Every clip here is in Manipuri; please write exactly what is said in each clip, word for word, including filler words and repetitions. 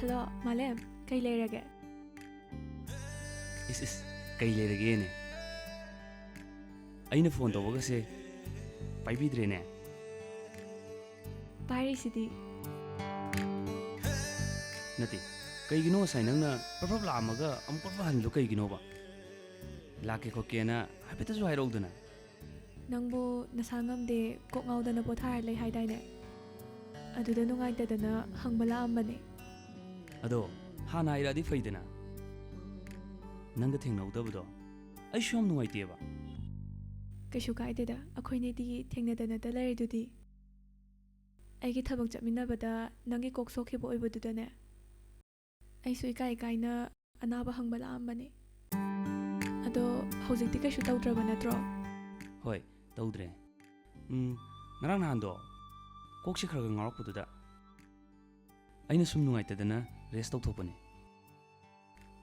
ꯍꯜꯂꯣ, ꯃꯥꯂꯦꯝ, ꯀꯩ ꯂꯩꯔꯒꯦ? ꯏꯁ, ꯏꯁ, ꯀꯩ ꯂꯩꯔꯒꯦꯅꯦ? ꯑꯩꯅ ꯐꯣꯟ ꯇꯧꯕꯒꯁꯦ ꯄꯥꯏꯕꯤꯗ꯭ꯔꯦꯅꯦ꯫ ꯄꯥꯏꯔꯤꯁꯤꯗꯤ꯫ ꯅꯠꯇꯦ, ꯀꯩꯒꯤꯅꯣ ꯉꯁꯥꯏ ꯅꯪꯅ ꯄ꯭ꯔꯞ ꯄ꯭ꯔꯞ ꯂꯥꯛꯑꯝꯃꯒ ꯑꯃꯨꯛ ꯄ꯭ꯔꯞ ꯄ꯭ꯔꯞ ꯍꯟꯕꯗꯣ ꯀꯩꯒꯤꯅꯣꯕ? ꯂꯥꯛꯀꯦ ꯈꯣꯠꯀꯦꯅ ꯍꯥꯏꯐꯦꯠꯇꯁꯨ ꯍꯥꯏꯔꯛꯎꯗꯅ꯫ ꯅꯪꯕꯨ ꯅꯁꯥ ꯉꯝꯗꯦ, ꯀꯣꯛ ꯉꯥꯎꯗꯅ ꯄꯣꯊꯥꯔ ꯂꯩ ꯍꯥꯏꯗꯥꯏꯅꯦ? ꯑꯗꯨꯗ ꯅꯨꯡꯉꯥꯏꯇꯗꯅ ꯍꯪꯕ ꯂꯥꯛꯑꯝꯕꯅꯦ꯫ ꯑꯗꯣ ꯍꯥꯟꯅ ꯍꯥꯏꯔꯛꯑꯗꯤ ꯐꯩꯗꯅ꯫ ꯅꯪꯒ ꯊꯦꯡꯅꯍꯧꯗꯕꯗꯣ ꯑꯩꯁꯨ ꯌꯥꯝ ꯅꯨꯡꯉꯥꯏꯇꯦꯕ꯫ ꯀꯩꯁꯨ ꯀꯥꯏꯗꯦꯗ, ꯑꯩꯈꯣꯏꯅꯤꯗꯤ ꯊꯦꯡꯅꯗꯅꯇ ꯂꯩꯔꯤꯗꯨꯗꯤ꯫ ꯑꯩꯒꯤ ꯊꯕꯛ ꯆꯠꯃꯤꯟꯅꯕꯗ ꯅꯪꯒꯤ ꯀꯣꯛ ꯁꯣꯛꯈꯤꯕ ꯑꯣꯏꯕꯗꯨꯗꯅꯦ, ꯑꯩꯁꯨ ꯏꯀꯥꯏ ꯏꯀꯥꯏꯅ ꯑꯅꯥꯕ ꯍꯪꯕ ꯂꯥꯛꯑꯝꯕꯅꯦ꯫ ꯑꯗꯣ ꯍꯧꯖꯤꯛꯇꯤ ꯀꯩꯁꯨ ꯇꯧꯗ꯭ꯔꯕ ꯅꯠꯇ꯭ꯔꯣ? ꯍꯣꯏ, ꯇꯧꯗ꯭ꯔꯦ꯫ ꯎꯝ, ꯉꯔꯥꯡ ꯅꯍꯥꯟꯗꯣ ꯀꯣꯛꯁꯦ ꯈꯔ ꯈꯔ ꯉꯥꯎꯔꯛꯄꯗꯨꯗ ꯑꯩꯅ ꯁꯨꯝ ꯅꯨꯡꯉꯥꯏꯇꯗꯅ ꯔꯦꯁ ꯇꯧꯊꯣꯛꯄꯅꯦ꯫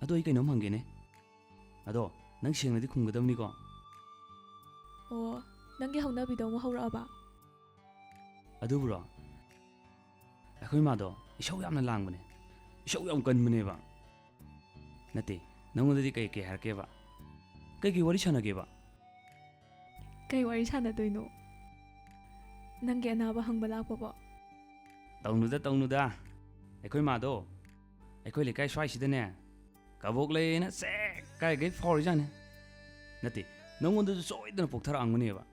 ꯑꯗꯣ ꯑꯩ ꯀꯩꯅꯣꯝ ꯍꯪꯒꯦꯅꯦ꯫ ꯑꯗꯣ ꯅꯪ ꯁꯦꯡꯅꯗꯤ ꯈꯨꯝꯒꯗꯕꯅꯤꯀꯣ꯫ ꯑꯣ, ꯅꯪꯒꯤ ꯍꯧꯅꯕꯤꯗꯣ ꯑꯃꯨꯛ ꯍꯧꯔꯛꯑꯕ? ꯑꯗꯨꯕꯨꯔꯣ? ꯑꯩꯈꯣꯏ ꯃꯥꯗꯣ ꯏꯁꯧ ꯌꯥꯝꯅ ꯂꯥꯡꯕꯅꯦ꯫ ꯏꯁꯧ ꯌꯥꯝ ꯀꯟꯕꯅꯦꯕ꯫ ꯅꯠꯇꯦ, ꯅꯪꯉꯣꯟꯗꯗꯤ ꯀꯩ ꯀꯩ ꯍꯥꯏꯔꯛꯀꯦꯕ? ꯀꯩ ꯀꯩ ꯋꯥꯔꯤ ꯁꯥꯟꯅꯒꯦꯕ? ꯀꯩ ꯋꯥꯔꯤ ꯁꯥꯟꯅꯗꯣꯏꯅꯣ? ꯅꯪꯒꯤ ꯑꯅꯥꯕ ꯍꯪꯕ ꯂꯥꯛꯄꯕꯣ? ꯇꯧꯅꯨꯗ, ꯇꯧꯅꯨꯗ꯫ ꯑꯩꯈꯣꯏ ꯃꯥꯗꯣ ꯑꯩꯈꯣꯏ ꯂꯩꯀꯥꯏ ꯁ꯭ꯋꯥꯏꯁꯤꯗꯅꯦ ꯀꯕꯣꯛ ꯂꯩꯅ ꯁꯦꯛ ꯀꯥꯏꯒꯩ ꯐꯥꯎꯔꯤꯖꯥꯠꯅꯤ꯫ ꯅꯠꯇꯦ, ꯅꯪꯉꯣꯟꯗꯁꯨ ꯁꯣꯏꯗꯅ ꯄꯣꯛꯊꯔꯛꯑꯝꯒꯅꯦꯕ꯫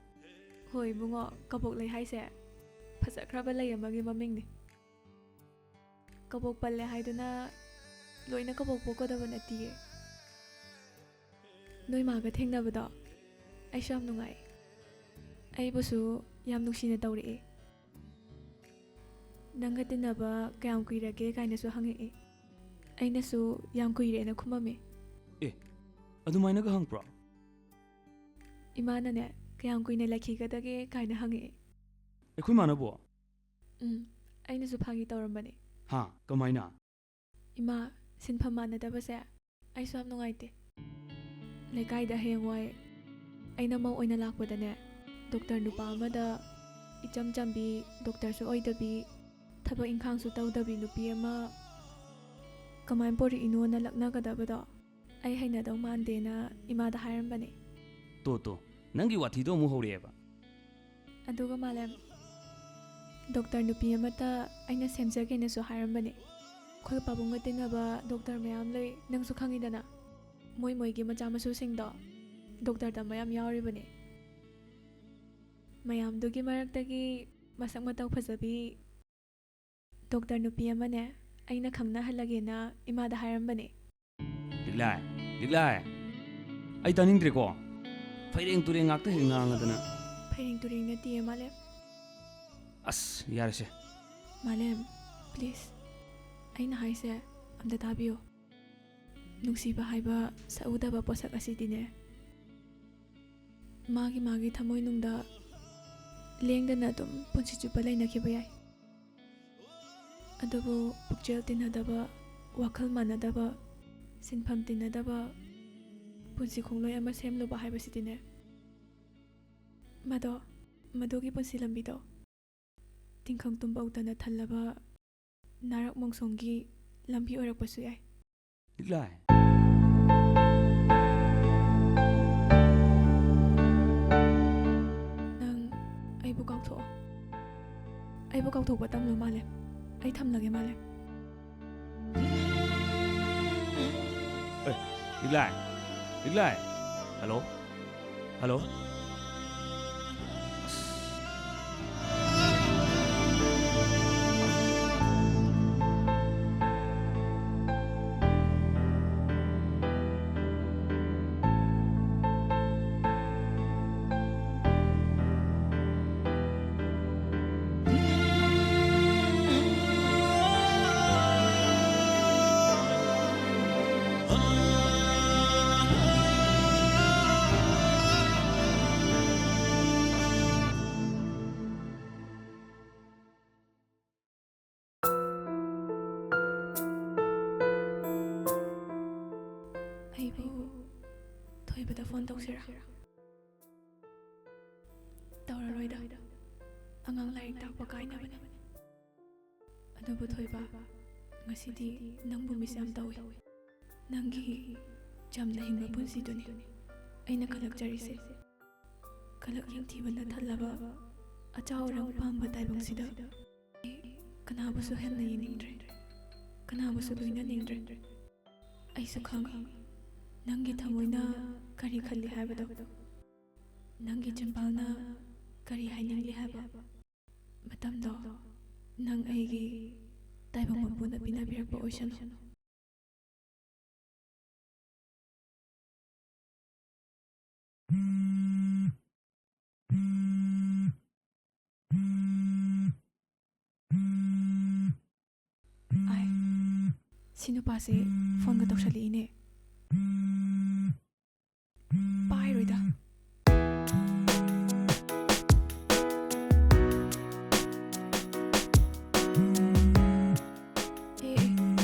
ꯍꯣꯏ ꯏꯕꯨꯡꯉꯣ, ꯀꯕꯣꯛ ꯂꯩ ꯍꯥꯏꯁꯦ ꯐꯖꯈ꯭ꯔꯕ ꯂꯩ ꯑꯃꯒꯤ ꯃꯃꯤꯡꯅꯤ꯫ ꯀꯕꯣꯛ ꯄꯜꯂꯦ ꯍꯥꯏꯗꯨꯅ ꯂꯣꯏꯅ ꯀꯕꯣꯛ ꯄꯣꯛꯀꯗꯕ ꯅꯠꯇꯤꯌꯦ꯫ ꯅꯣꯏ ꯃꯥꯒ ꯊꯦꯡꯅꯕꯗꯣ ꯑꯩꯁꯨ ꯌꯥꯝ ꯅꯨꯡꯉꯥꯏ꯫ ꯑꯩꯕꯨꯁꯨ ꯌꯥꯝ ꯅꯨꯡꯁꯤꯅ ꯇꯧꯔꯛꯑꯦ꯫ "ꯅꯪꯒ ꯇꯤꯟꯅꯕ ꯀꯌꯥꯝ ꯀꯨꯏꯔꯒꯦ?" ꯀꯥꯏꯅꯁꯨ ꯍꯪꯉꯛꯑꯦ꯫ ꯑꯩꯅꯁꯨ "ꯌꯥꯝ ꯀꯨꯏꯔꯦꯅ" ꯈꯨꯝꯃꯝꯃꯦ꯫ ꯑꯦ, ꯑꯗꯨꯃꯥꯏꯅꯒ ꯍꯪꯕ꯭ꯔꯣ? ꯏꯃꯥꯅꯅꯦ, "ꯀꯌꯥꯝ ꯀꯨꯏꯅ ꯂꯩꯈꯤꯒꯗꯒꯦ?" ꯀꯥꯏꯅ ꯍꯪꯉꯛꯑꯦ꯫ ꯑꯩꯈꯣꯏ ꯃꯥꯅꯕꯣ? ꯎꯝ, ꯑꯩꯅꯁꯨ ꯐꯥꯒꯤ ꯇꯧꯔꯝꯕꯅꯦ꯫ ꯍꯥ, ꯀꯃꯥꯏꯅ? "ꯏꯃꯥ, ꯁꯤꯟꯐꯝ ꯃꯥꯟꯅꯗꯕꯁꯦ ꯑꯩꯁꯨ ꯌꯥꯝ ꯅꯨꯡꯉꯥꯏꯇꯦ꯫ ꯂꯩꯀꯥꯏꯗ ꯍꯌꯦꯡꯋꯥꯏ ꯑꯩꯅ ꯃꯧ ꯑꯣꯏꯅ ꯂꯥꯛꯄꯗꯅꯦ, ꯗꯣꯛꯇꯔ ꯅꯨꯄꯥ ꯑꯃꯗ ꯏꯆꯝ ꯆꯝꯕꯤ, ꯗꯣꯛꯇꯔꯁꯨ ꯑꯣꯏꯗꯕꯤ, ꯊꯕꯛ ꯏꯪꯈꯥꯡꯁꯨ ꯇꯧꯗꯕꯤ ꯅꯨꯄꯤ ꯑꯃ ꯀꯃꯥꯏꯅ ꯄꯣꯔꯛꯏꯅꯣꯅ ꯂꯛꯅꯒꯗꯕꯗꯣ ꯑꯩ ꯍꯩꯅꯗꯧ ꯃꯥꯟꯗꯦꯅ ꯏꯃꯥꯗ ꯍꯥꯏꯔꯝꯕꯅꯦ꯫" ꯇꯣ, ꯇꯣ, ꯅꯪꯒꯤ ꯋꯥꯊꯤꯗꯣ ꯑꯃꯨꯛ ꯍꯧꯔꯛꯑꯦꯕ꯫ ꯑꯗꯨꯒ ꯃꯥꯂꯦꯝ, ꯗꯣꯛꯇꯔ ꯅꯨꯄꯤ ꯑꯃꯠꯇ ꯑꯩꯅ ꯁꯦꯝꯖꯒꯦꯅꯁꯨ ꯍꯥꯏꯔꯝꯕꯅꯦ꯫ ꯑꯩꯈꯣꯏ ꯄꯥꯕꯨꯡꯒ ꯇꯤꯟꯅꯕ ꯗꯣꯛꯇꯔ ꯃꯌꯥꯝ ꯂꯩ, ꯅꯪꯁꯨ ꯈꯪꯉꯤꯗꯅ꯫ ꯃꯣꯏ ꯃꯣꯏꯒꯤ ꯃꯆꯥ ꯃꯁꯨꯁꯤꯡꯗꯣ ꯗꯣꯛꯇꯔ ꯇꯝꯕ ꯌꯥꯝ ꯌꯥꯎꯔꯤꯕꯅꯦ꯫ ꯃꯌꯥꯝꯗꯨꯒꯤ ꯃꯔꯛꯇꯒꯤ ꯃꯁꯛ ꯃꯇꯧ ꯐꯖꯕꯤ ꯗꯣꯛꯇꯔ ꯅꯨꯄꯤ ꯑꯃꯅꯦ, ꯑꯩꯅ ꯈꯪꯅꯍꯜꯂꯒꯦꯅ ꯏꯃꯥꯗ ꯍꯥꯏꯔꯝꯕꯅꯦ꯫ ꯂꯤꯛꯂꯥꯏ, ꯂꯤꯛꯂꯥꯏ, ꯑꯩ ꯇꯥꯅꯤꯡꯗ꯭ꯔꯦꯀꯣ꯫ ꯐꯩꯔꯦꯡ ꯇꯨꯔꯦꯡ ꯉꯥꯛꯇ ꯍꯦꯛ ꯉꯥꯡꯉꯗꯅ꯫ ꯐꯩꯔꯦꯡ ꯇꯨꯔꯦꯡ ꯅꯠꯇꯤꯌꯦ, ꯃꯥꯂꯦꯝ꯫ ꯑꯁ, ꯌꯥꯔꯦꯁꯦ꯫ ꯃꯥꯂꯦꯝ, please, ꯑꯩꯅ ꯍꯥꯏꯁꯦ ꯑꯝꯇ ꯇꯥꯕꯤꯌꯨ꯫ ꯅꯨꯡꯁꯤꯕ ꯍꯥꯏꯕ ꯁꯛꯎꯗꯕ ꯄꯣꯠꯁꯛ ꯑꯁꯤꯗꯤꯅꯦ, ꯃꯥꯒꯤ ꯃꯥꯒꯤ ꯊꯃꯣꯏꯅꯨꯡꯗ ꯂꯦꯡꯗꯅ ꯑꯗꯨꯝ ꯄꯨꯟꯁꯤ ꯆꯨꯞꯄ ꯂꯩꯅꯈꯤꯕ ꯌꯥꯏ꯫ ꯑꯗꯨꯕꯨ ꯄꯨꯛꯆꯦꯜ ꯇꯤꯟꯅꯗꯕ, ꯋꯥꯈꯜ ꯃꯥꯟꯅꯗꯕ, ꯁꯤꯟꯐꯝ ꯇꯤꯟꯅꯗꯕ ꯄꯨꯟꯁꯤ ꯈꯣꯡꯂꯣꯏ ꯑꯃ ꯁꯦꯝꯂꯨꯕ ꯍꯥꯏꯕꯁꯤꯗꯤꯅꯦ, ꯃꯗꯣ, ꯃꯗꯨꯒꯤ ꯄꯨꯟꯁꯤ ꯂꯝꯕꯤꯗꯣ ꯇꯤꯡꯈꯪ ꯇꯨꯝꯕꯧꯇꯅ ꯊꯜꯂꯕ ꯅꯥꯔꯛ ꯃꯣꯡꯁꯣꯡꯒꯤ ꯂꯝꯕꯤ ꯑꯣꯏꯔꯛꯄꯁꯨ ꯌꯥꯏ꯫ ꯂꯤꯛꯂꯥꯏ꯫ ꯀꯥꯎꯊꯣꯛꯑꯣ꯫ ꯑꯩꯕꯨ ꯀꯥꯎꯊꯣꯛꯄ ꯇꯝꯂꯨ, ꯃꯥꯂꯦꯝ꯫ ꯑꯩ ꯊꯝꯂꯒꯦ, ꯃꯥꯂꯦꯝ꯫ ꯑꯦ, ꯂꯤꯛꯂꯥꯏ! ꯂꯤꯛꯂꯥꯏ! ꯍꯜꯂꯣ? ꯍꯜꯂꯣ? ꯑꯩꯕꯨ ꯊꯣꯏꯕꯗ ꯐꯣꯟ ꯇꯧꯁꯤꯔꯥ? ꯇꯧꯔꯔꯣꯏꯗ꯫ ꯑꯉꯥꯡ ꯂꯥꯏꯔꯤꯛ ꯇꯥꯛꯄ ꯀꯥꯏꯅꯕꯅꯦ꯫ ꯑꯗꯨꯕꯨ ꯊꯣꯏꯕ, ꯉꯁꯤꯗꯤ ꯅꯪꯕꯨ ꯃꯤꯁ ꯌꯥꯝ ꯇꯧꯏ꯫ ꯅꯪꯒꯤ ꯆꯝꯅ ꯍꯤꯡꯕ ꯄꯨꯟꯁꯤꯗꯨꯅꯤ ꯑꯩꯅ ꯀꯜꯂꯛꯆꯔꯤꯁꯦ꯫ ꯀꯂꯛ ꯌꯦꯡꯊꯤꯕꯅ ꯊꯜꯂꯕ ꯑꯆꯥꯎ ꯑꯔꯥꯡ ꯄꯥꯝꯕ ꯇꯥꯏꯕꯪꯁꯤꯗ ꯑꯩ ꯀꯅꯥꯕꯨꯁꯨ ꯍꯦꯟꯅ ꯌꯦꯡꯅꯤꯡꯗ꯭ꯔꯦ, ꯀꯅꯥꯕꯨꯁꯨ ꯂꯣꯏꯅꯅꯤꯡꯗ꯭ꯔꯦ꯫ ꯑꯩꯁꯨ ꯈꯪꯏ ꯅꯪꯒꯤ ꯊꯃꯣꯏꯅ ꯀꯔꯤ ꯈꯜꯂꯤ ꯍꯥꯏꯕꯗꯣ, ꯅꯪꯒꯤ ꯆꯤꯟꯕꯥꯜꯅ ꯀꯔꯤ ꯍꯥꯏꯅꯤꯡꯂꯤ ꯍꯥꯏꯕ꯫ ꯃꯇꯝꯗꯣ ꯅꯪ ꯑꯩꯒꯤ ꯇꯥꯏꯕꯪ ꯃꯄꯨꯅ ꯄꯤꯅꯕꯤꯔꯛꯄ ꯑꯣꯏꯁꯅꯨ꯫ ꯑꯥꯏ, ꯁꯤ ꯅꯨꯄꯥꯁꯦ ꯐꯣꯟꯒ ꯇꯧꯁꯜꯂꯛꯏꯅꯦ꯫ ꯄꯥꯏꯔꯣꯏꯗ꯫ ꯑꯦ, ꯑꯦ,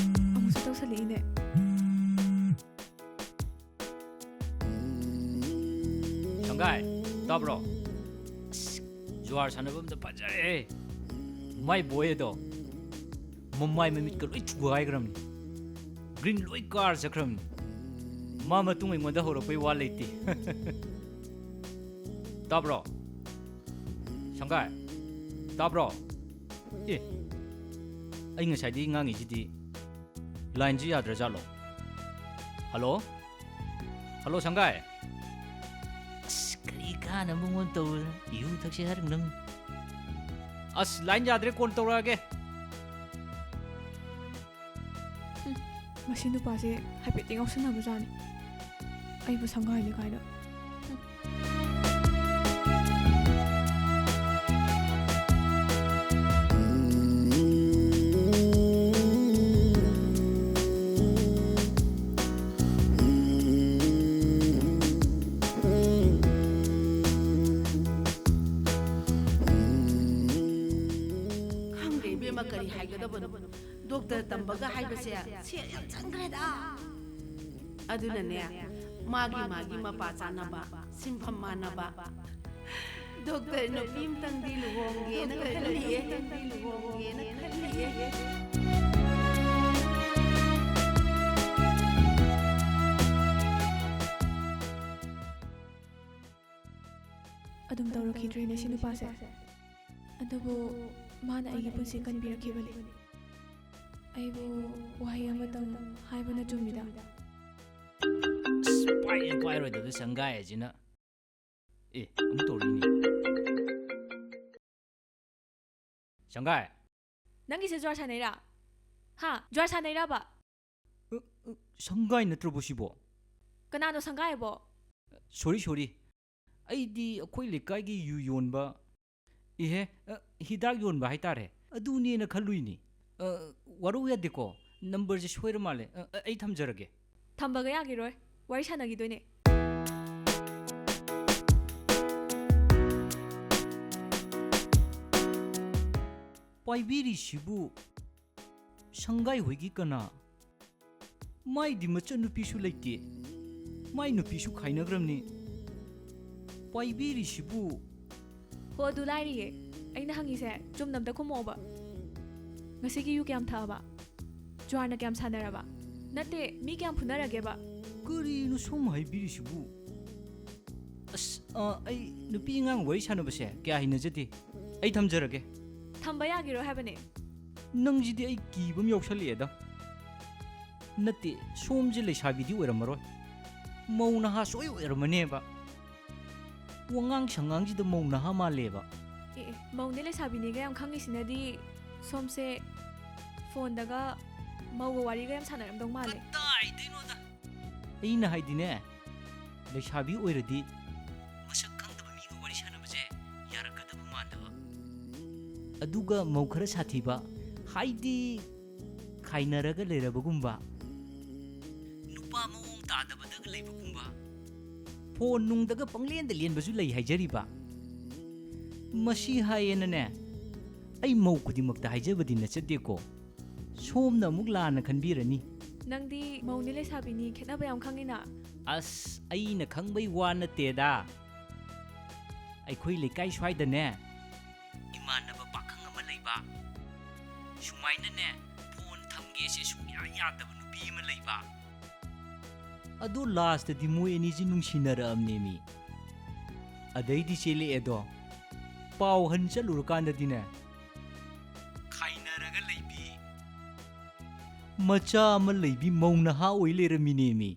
ꯑꯃꯨꯛꯁꯨ ꯇꯧꯁꯜꯂꯛꯏꯅꯦ꯫ ꯁꯪꯒꯥꯏ, ꯇꯥꯕ꯭ꯔꯣ? ꯑꯁ, ꯖꯨꯋꯥꯔ ꯁꯥꯟꯅꯕ ꯑꯝꯇ ꯐꯖꯔꯦꯍꯦ꯫ ꯃꯥꯏ ꯕꯣꯏ ꯑꯗꯣ ꯃꯃꯥꯏ ꯃꯃꯤꯠꯀ ꯂꯣꯏ ꯊꯨꯒꯥꯏꯈ꯭ꯔꯕꯅꯤ꯫ ꯒ꯭ꯔꯤꯟ ꯂꯣꯏ ꯀꯥꯔ ꯆꯠꯈ꯭ꯔꯕꯅꯤ꯫ ꯃꯥ ꯃꯇꯨꯡ ꯑꯩꯉꯣꯟꯗ ꯍꯧꯔꯛꯄꯩ ꯋꯥ ꯂꯩꯇꯦ꯫ ꯇꯥꯕ꯭ꯔꯣ? ꯁꯪꯒꯥꯏ, ꯇꯥꯕ꯭ꯔꯣ? ꯑꯦ, ꯑꯩ ꯉꯁꯥꯏꯗꯒꯤ ꯉꯥꯡꯉꯤꯁꯤꯗꯤ꯫ ꯂꯥꯏꯟꯁꯤ ꯌꯥꯗ꯭ꯔꯖꯥꯠꯂꯣ? ꯍꯜꯂꯣ? ꯍꯜꯂꯣ, ꯁꯪꯒꯥꯏ? ꯑꯁ, ꯀꯔꯤ ꯀꯥꯟꯅꯕ ꯃꯉꯣꯟ ꯇꯧꯔꯨꯗꯅ? ꯌꯨ ꯊꯛꯁꯤ ꯍꯥꯏꯔꯒ ꯅꯪ꯫ ꯑꯁ, ꯂꯥꯏꯟ ꯌꯥꯗ꯭ꯔꯦ, ꯀꯣꯟ ꯇꯧꯔꯛꯑꯒꯦ꯫ ꯍꯨꯝ, ꯃꯁꯤ ꯅꯨꯄꯥꯁꯦ ꯍꯥꯏꯐꯦꯠꯇꯤ ꯉꯥꯎꯁꯟꯅꯕꯖꯥꯠꯅꯤ꯫ ꯑꯩꯕꯨ ꯁꯪꯒꯥꯏꯅꯤ ꯀꯥꯏꯅ꯫ ꯍꯨꯝ꯫ ꯈꯪꯗꯦ ꯏꯕꯦꯝꯃ, ꯀꯔꯤ ꯍꯥꯏꯒꯗꯕꯅꯣ꯫ ꯗꯣꯛꯇꯔ ꯇꯝꯕꯒ ꯍꯥꯏꯕꯁꯦ ꯁꯦꯜ ꯌꯥꯝ ꯆꯪꯈ꯭ꯔꯦꯗ꯫ ꯑꯗꯨꯅꯅꯦ, ꯃꯥꯒꯤ ꯃꯥꯒꯤ ꯃꯄꯥ ꯆꯥꯅꯕ, ꯁꯤꯟꯐꯝ ꯃꯥꯟꯅꯕ ꯗꯣꯛꯇꯔ ꯅꯨꯄꯤ ꯑꯃꯇꯪꯗꯤ ꯂꯨꯍꯣꯡꯒꯦꯅ ꯈꯜꯂꯤꯌꯦ꯫ ꯂꯨꯍꯣꯡꯒꯦꯅ ꯈꯜꯂꯤꯌꯦ꯫ ꯑꯗꯨꯝ ꯇꯧꯔꯛꯈꯤꯗ꯭ꯔꯦꯅꯦ ꯁꯤ ꯅꯨꯄꯥꯁꯦ꯫ ꯑꯗꯨꯕꯨ ꯃꯥꯅ ꯑꯩꯒꯤ ꯄꯨꯟꯁꯤ ꯀꯟꯕꯤꯔꯛꯈꯤꯕꯅꯤ꯫ ꯑꯩꯕꯨ ꯋꯥꯍꯩ ꯑꯃꯇꯪ ꯍꯥꯏꯕꯅ ꯆꯨꯝꯃꯤꯗ꯫ ꯑꯁ, ꯄꯥꯏꯔꯦ ꯄꯥꯏꯔꯣꯏꯗꯕꯗ ꯁꯪꯒꯥꯏ ꯑꯁꯤꯅ꯫ ꯑꯦ, ꯑꯃꯨꯛ ꯇꯧꯔꯛꯏꯅꯦ꯫ ꯁꯪꯒꯥꯏ꯫ ꯅꯪꯒꯤꯁꯦ ꯖ꯭ꯋꯥꯔ ꯁꯥꯟꯅꯩꯔꯥ? ꯍꯥ? ꯖ꯭ꯋꯥꯔ ꯁꯥꯟꯅꯩꯔꯕ? ꯑ, ꯑ, ꯁꯪꯒꯥꯏ ꯅꯠꯇ꯭ꯔꯕꯣ ꯁꯤꯕꯣ? ꯀꯅꯥꯅꯣ ꯁꯪꯒꯥꯏ ꯍꯥꯏꯕꯣ? ꯁꯣꯔꯤ, ꯁꯣꯔꯤ꯫ ꯑꯩꯗꯤ ꯑꯩꯈꯣꯏ ꯂꯩꯀꯥꯏꯒꯤ ꯌꯨ ꯌꯣꯟꯕ, ꯏꯍꯦ, ꯑ, ꯍꯤꯗꯥꯛ ꯌꯣꯟꯕ ꯍꯥꯏꯇꯥꯔꯦ, ꯑꯗꯨꯅꯦꯅ ꯈꯜꯂꯨꯏꯅꯤ꯫ ꯑ, ꯋꯥꯔꯧ ꯌꯥꯗꯦꯀꯣ, ꯅꯝꯕꯔꯁꯦ ꯁꯣꯏꯔ ꯃꯥꯜꯂꯦ꯫ ꯑ, ꯑ, ꯑꯩ ꯊꯝꯖꯔꯒꯦ꯫ ꯊꯝꯕꯒ ꯌꯥꯈꯤꯔꯣꯏ, ꯋꯥꯔꯤ ꯁꯥꯟꯅꯈꯤꯗꯣꯏꯅꯦ꯫ ꯄꯥꯏꯕꯤꯔꯤꯁꯤꯕꯨ ꯁꯪꯒꯥꯏ ꯍꯣꯏꯒꯤ ꯀꯅꯥ? ꯃꯥꯏꯗꯤ ꯃꯆꯟꯅꯨꯄꯤꯁꯨ ꯂꯩꯇꯦ, ꯃꯥꯏ ꯅꯨꯄꯤꯁꯨ ꯈꯥꯏꯅꯈ꯭ꯔꯕꯅꯤ꯫ ꯄꯥꯏꯕꯤꯔꯤꯁꯤꯕꯨ? ꯍꯣ, ꯑꯗꯨ ꯂꯥꯏꯔꯤꯌꯦ꯫ ꯑꯩꯅ ꯍꯪꯉꯤꯁꯦ ꯆꯨꯝꯅ ꯑꯝꯇ ꯈꯨꯝꯃꯛꯑꯣꯕ꯫ ꯉꯁꯤꯒꯤ ꯌꯨ ꯀꯌꯥꯝ ꯊꯛꯑꯕ? ꯖ꯭ꯋꯥꯔꯅ ꯀꯌꯥꯝ ꯁꯥꯟꯅꯔꯕ? ꯅꯠꯇꯦ, ꯃꯤ ꯀꯌꯥꯝ ꯐꯨꯅꯔꯒꯦꯕ? ꯀꯔꯤꯅꯣ ꯁꯣꯝ ꯍꯥꯏꯕꯤꯔꯤꯁꯤꯕꯨ? ꯑꯁ, ꯑ, ꯑꯩ ꯅꯨꯄꯤ ꯑꯉꯥꯡ ꯋꯥꯔꯤ ꯁꯥꯟꯅꯕꯁꯦ ꯀꯌꯥ ꯍꯩꯅꯖꯗꯦ꯫ ꯑꯩ ꯊꯝꯖꯔꯒꯦ꯫ ꯊꯝꯕ ꯌꯥꯒꯤꯔꯣ ꯍꯥꯏꯕꯅꯦ? ꯅꯪꯁꯤꯗꯤ ꯑꯩ ꯀꯤꯕ ꯑꯃ ꯌꯥꯎꯁꯜꯂꯛꯑꯦꯗ꯫ ꯅꯠꯇꯦ, ꯁꯣꯝꯁꯦ ꯂꯩꯁꯥꯕꯤꯗꯤ ꯑꯣꯏꯔꯝꯃꯔꯣꯏ꯫ ꯃꯧ ꯅꯍꯥ ꯁꯣꯏ ꯑꯣꯏꯔꯝꯃꯅꯦꯕ꯫ ꯋꯥꯉꯥꯡ ꯁꯉꯥꯡꯁꯤꯗ ꯃꯧ ꯅꯍꯥ ꯃꯥꯜꯂꯦꯕ꯫ ꯑꯦ ꯑꯦ, ꯃꯧꯅꯦ ꯂꯩꯁꯥꯕꯤꯅꯦꯒ ꯌꯥꯝ ꯈꯪꯉꯤꯁꯤꯅꯗꯤ ꯁꯣꯝꯁꯦ ꯐꯣꯟꯗꯒ ꯃꯧꯒ ꯋꯥꯔꯤꯒ ꯌꯥꯝ ꯁꯥꯟꯅꯔꯝꯗꯧ ꯃꯥꯜꯂꯦ꯫ ꯀꯗꯥꯏꯗꯩꯅꯣꯗ? ꯑꯩꯅ ꯍꯥꯏꯗꯤꯅꯦ, ꯂꯩꯁꯥꯕꯤ ꯑꯣꯏꯔꯗꯤ ꯃꯁꯛ ꯈꯪꯗꯕ ꯃꯤꯒ ꯋꯥꯔꯤ ꯁꯥꯟꯅꯕꯁꯦ ꯌꯥꯔꯛꯀꯗꯕ ꯃꯥꯟꯗꯕ꯫ ꯑꯗꯨꯒ ꯃꯧ ꯈꯔ ꯁꯥꯊꯤꯕ, ꯍꯥꯏꯗꯤ ꯈꯥꯏꯅꯔꯒ ꯂꯩꯔꯕꯒꯨꯝꯕ, ꯅꯨꯄꯥ ꯃꯑꯣꯡ ꯇꯥꯗꯕꯗꯒ ꯂꯩꯕꯒꯨꯝꯕ, ꯐꯣꯟ ꯅꯨꯡꯗꯒ ꯄꯪꯂꯦꯟꯗ ꯂꯦꯟꯕꯁꯨ ꯂꯩ ꯍꯥꯏꯖꯔꯤꯕ꯫ ꯃꯁꯤ ꯍꯥꯏꯌꯦꯅꯅꯦ, ꯑꯩ ꯃꯧ ꯈꯨꯗꯤꯡꯃꯛꯇ ꯍꯥꯏꯖꯕꯗꯤ ꯅꯠꯆꯗꯦꯀꯣ꯫ ꯁꯣꯝꯅ ꯑꯃꯨꯛ ꯂꯥꯟꯅ ꯈꯟꯕꯤꯔꯅꯤ꯫ ꯅꯪꯗꯤ ꯃꯧꯅꯦ ꯂꯩꯁꯥꯕꯤꯅꯤ ꯈꯦꯠꯅꯕ ꯌꯥꯝ ꯈꯪꯉꯤꯅ꯫ ꯑꯁ, ꯑꯩꯅ ꯈꯪꯕꯩ ꯋꯥ ꯅꯠꯇꯦꯗ꯫ ꯑꯩꯈꯣꯏ ꯂꯩꯀꯥꯏ ꯁ꯭ꯋꯥꯏꯗꯅꯦ, ꯏꯃꯥꯟꯅꯕ ꯄꯥꯈꯪ ꯑꯃ ꯂꯩꯕ꯫ ꯁꯨꯃꯥꯏꯅꯅꯦ, ꯐꯣꯟ ꯊꯝꯒꯦꯁꯦ ꯁꯨꯡꯌꯥ ꯌꯥꯗꯕ ꯅꯨꯄꯤ ꯑꯃ ꯂꯩꯕ꯫ ꯑꯗꯨ ꯂꯥꯁꯇꯗꯤ ꯃꯣꯏ ꯑꯅꯤꯁꯤ ꯅꯨꯡꯁꯤꯅꯔꯛꯑꯕꯅꯦꯃꯤ꯫ ꯑꯗꯩꯗꯤ ꯆꯦꯜꯂꯛꯑꯦꯗꯣ꯫ ꯄꯥꯎ ꯍꯟ ꯆꯠꯂꯨꯔꯀꯥꯟꯗꯗꯤꯅꯦ, ꯈꯥꯏꯅꯔꯒ ꯂꯩꯕꯤ, ꯃꯆꯥ ꯑꯃ ꯂꯩꯕꯤ ꯃꯧ ꯅꯍꯥ ꯑꯣꯏ ꯂꯩꯔꯝꯃꯤꯅꯦꯃꯤ꯫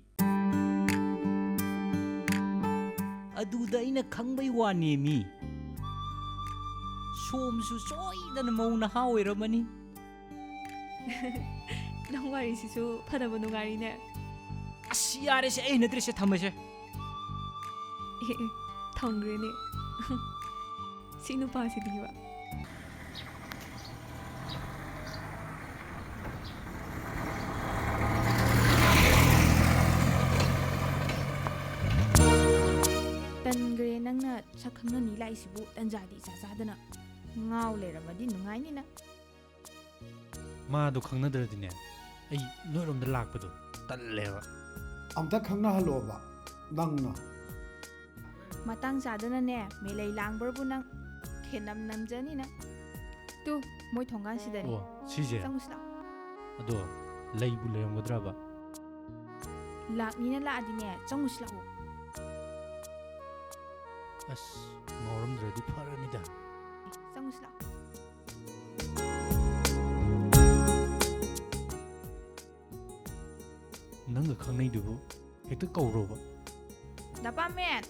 ꯑꯗꯨꯗ ꯑꯩꯅ ꯈꯪꯕꯩ ꯋꯥꯅꯦꯃꯤ꯫ ꯁꯣꯝꯁꯨ ꯁꯣꯏꯗꯅ ꯃꯧ ꯅꯍꯥ ꯑꯣꯏꯔꯝꯃꯅꯤ꯫ ꯅꯪ ꯋꯥꯔꯤꯁꯤꯁꯨ ꯐꯅꯕ ꯅꯨꯡꯉꯥꯏꯔꯤꯅꯦ꯫ ꯑꯁ, ꯌꯥꯔꯦꯁꯦ, ꯑꯩ ꯍꯩꯅꯗ꯭ꯔꯦꯁꯦ, ꯊꯝꯃꯁꯦ꯫ ꯑꯦ ꯑꯦ, ꯊꯝꯈ꯭ꯔꯦꯅꯦ꯫ ꯁꯤ ꯅꯨꯄꯥꯁꯤꯗꯤꯕ꯫ ꯇꯟꯈ꯭ꯔꯦ ꯅꯪꯅ ꯁꯛ ꯈꯪꯅꯅꯤ ꯂꯥꯛꯏꯁꯤꯕꯨ꯫ ꯇꯟꯖꯥꯗꯤ ꯏꯆꯥ ꯆꯥꯗꯅ꯫ ꯉꯥꯎ ꯂꯩꯔꯝꯃꯗꯤ ꯅꯨꯡꯉꯥꯏꯅꯤꯅ꯫ ꯃꯥꯗꯣ ꯈꯪꯅꯗ꯭ꯔꯗꯤꯅꯦ, ꯑꯩ ꯅꯣꯏꯔꯣꯝꯗ ꯂꯥꯛꯄꯗꯣ ꯇꯜꯂꯦꯕ꯫ ꯑꯝꯇ ꯈꯪꯅꯍꯜꯂꯣꯕ ꯅꯪꯅ꯫ ꯃꯇꯥꯡ ꯆꯥꯗꯅꯅꯦ, ꯃꯦꯂꯩ ꯂꯥꯡꯕ꯭ꯔꯕꯨ ꯅꯪ? ꯈꯦꯅꯝ ꯅꯝꯖꯅꯤ ꯅꯪ꯫ ꯇꯨ, ꯃꯣꯏ ꯊꯣꯡꯒꯥꯟꯁꯤꯗꯅꯤ꯫ ꯑꯣ, ꯁꯤꯁꯦ꯫ ꯆꯪꯉꯨꯁꯤ ꯂꯥꯛꯑꯣ꯫ ꯑꯗꯣ ꯂꯩꯕꯨ ꯂꯩꯔꯝꯒꯗ꯭ꯔꯕ? ꯂꯥꯛꯅꯤꯅ ꯂꯥꯛꯑꯗꯤꯅꯦ, ꯆꯪꯉꯨꯁꯤ ꯂꯥꯛꯑꯣ꯫ ꯑꯁ, ꯉꯥꯎꯔꯝꯗ꯭ꯔꯗꯤ ꯐꯔꯅꯤꯗ꯫ ꯆꯪꯉꯨꯁꯤ ꯂꯥꯛꯑꯣ꯫ ꯅꯪꯒ ꯈꯪꯅꯩꯗꯨꯕꯨ ꯍꯦꯛꯇ ꯀꯧꯔꯣꯕ꯫ ꯗꯄꯥꯃꯦꯟ!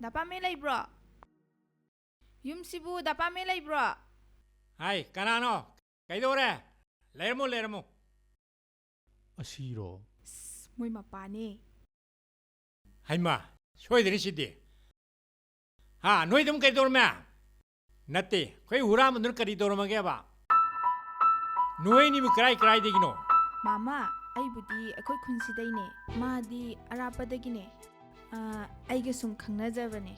ꯗꯄꯥꯃꯦꯟ ꯂꯩꯕ꯭ꯔꯣ? ꯌꯨꯝꯁꯤꯕꯨ ꯗꯄꯥꯃꯦꯟ ꯂꯩꯕ꯭ꯔꯣ? ꯍꯥꯏ, ꯀꯅꯥꯅꯣ? ꯀꯩꯗꯧꯔꯦ? ꯂꯩꯔꯝꯃꯣ, ꯂꯩꯔꯝꯃꯣ꯫ ꯑꯁꯤꯔꯣ? ꯑꯁ, ꯃꯣꯏ ꯃꯄꯥꯅꯦ꯫ ꯍꯩꯃꯥ, ꯁꯣꯏꯗ꯭ꯔꯤ ꯁꯤꯗꯤ꯫ ꯍꯥ, ꯅꯣꯏꯗ ꯑꯃꯨꯛ ꯀꯩꯗꯧꯔꯝꯃꯦ? ꯅꯠꯇꯦ, ꯑꯩꯈꯣꯏ ꯍꯨꯔꯥꯟꯕꯗꯨꯅ ꯀꯔꯤ ꯇꯧꯔꯝꯃꯒꯦꯕ? ꯅꯣꯏꯅꯤꯕꯨ ꯀꯔꯥꯏ ꯀꯔꯥꯏꯗꯒꯤꯅꯣ? ꯃꯥꯃ, ꯑꯩꯕꯨꯗꯤ ꯑꯩꯈꯣꯏ ꯈꯨꯟꯁꯤꯗꯩꯅꯦ, ꯃꯥꯗꯤ ꯑꯔꯥꯞꯄꯗꯒꯤꯅꯦ꯫ ꯑꯥ, ꯑꯩꯒ ꯁꯨꯝ ꯈꯪꯅꯖꯕꯅꯦ꯫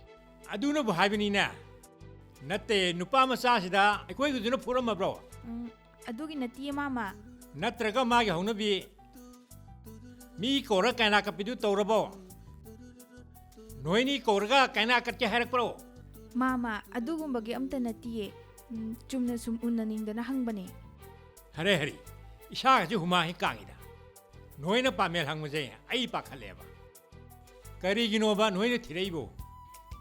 ꯑꯗꯨꯅꯕꯨ ꯍꯥꯏꯕꯅꯤꯅꯦ꯫ ꯅꯠꯇꯦ, ꯅꯨꯄꯥ ꯃꯆꯥꯁꯤꯗ ꯑꯩꯈꯣꯏꯒꯤꯗꯨꯅ ꯐꯨꯔꯝꯃꯕ꯭ꯔꯣ? ꯎꯝ, ꯑꯗꯨꯒꯤ ꯅꯠꯇꯤꯌꯦ, ꯃꯥꯃ꯫ ꯅꯠꯇ꯭ꯔꯒ ꯃꯥꯒꯤ ꯍꯧꯅꯕꯤ ꯃꯤ ꯀꯧꯔ ꯀꯥꯏꯅꯥ ꯀꯠꯄꯤꯗꯨ ꯇꯧꯔꯕꯣ? ꯅꯣꯏꯅꯤ ꯀꯧꯔꯒ ꯀꯥꯏꯅꯥ ꯀꯠꯀꯦ ꯍꯥꯏꯔꯛꯄ꯭ꯔꯣ? ꯃꯥꯃ, ꯑꯗꯨꯒꯨꯝꯕꯒꯤ ꯑꯝꯇ ꯅꯠꯇꯤꯌꯦ꯫ ꯎꯝ, ꯆꯨꯝꯅ ꯁꯨꯝ ꯎꯅꯅꯤꯡꯗꯅ ꯍꯪꯕꯅꯦ꯫ ꯍꯔꯦ ꯍꯔꯦ, ꯏꯁꯥꯒꯁꯦ ꯍꯨꯃꯥꯡ ꯍꯦꯛ ꯀꯥꯡꯉꯤꯗ꯫ ꯅꯣꯏꯅ ꯄꯥꯃꯦꯜ ꯍꯪꯕꯁꯦ ꯑꯩ ꯄꯥꯈꯠꯂꯦꯕ꯫ ꯀꯔꯤꯒꯤꯅꯣꯕ ꯅꯣꯏꯅ ꯊꯤꯔꯛꯏꯕꯣ?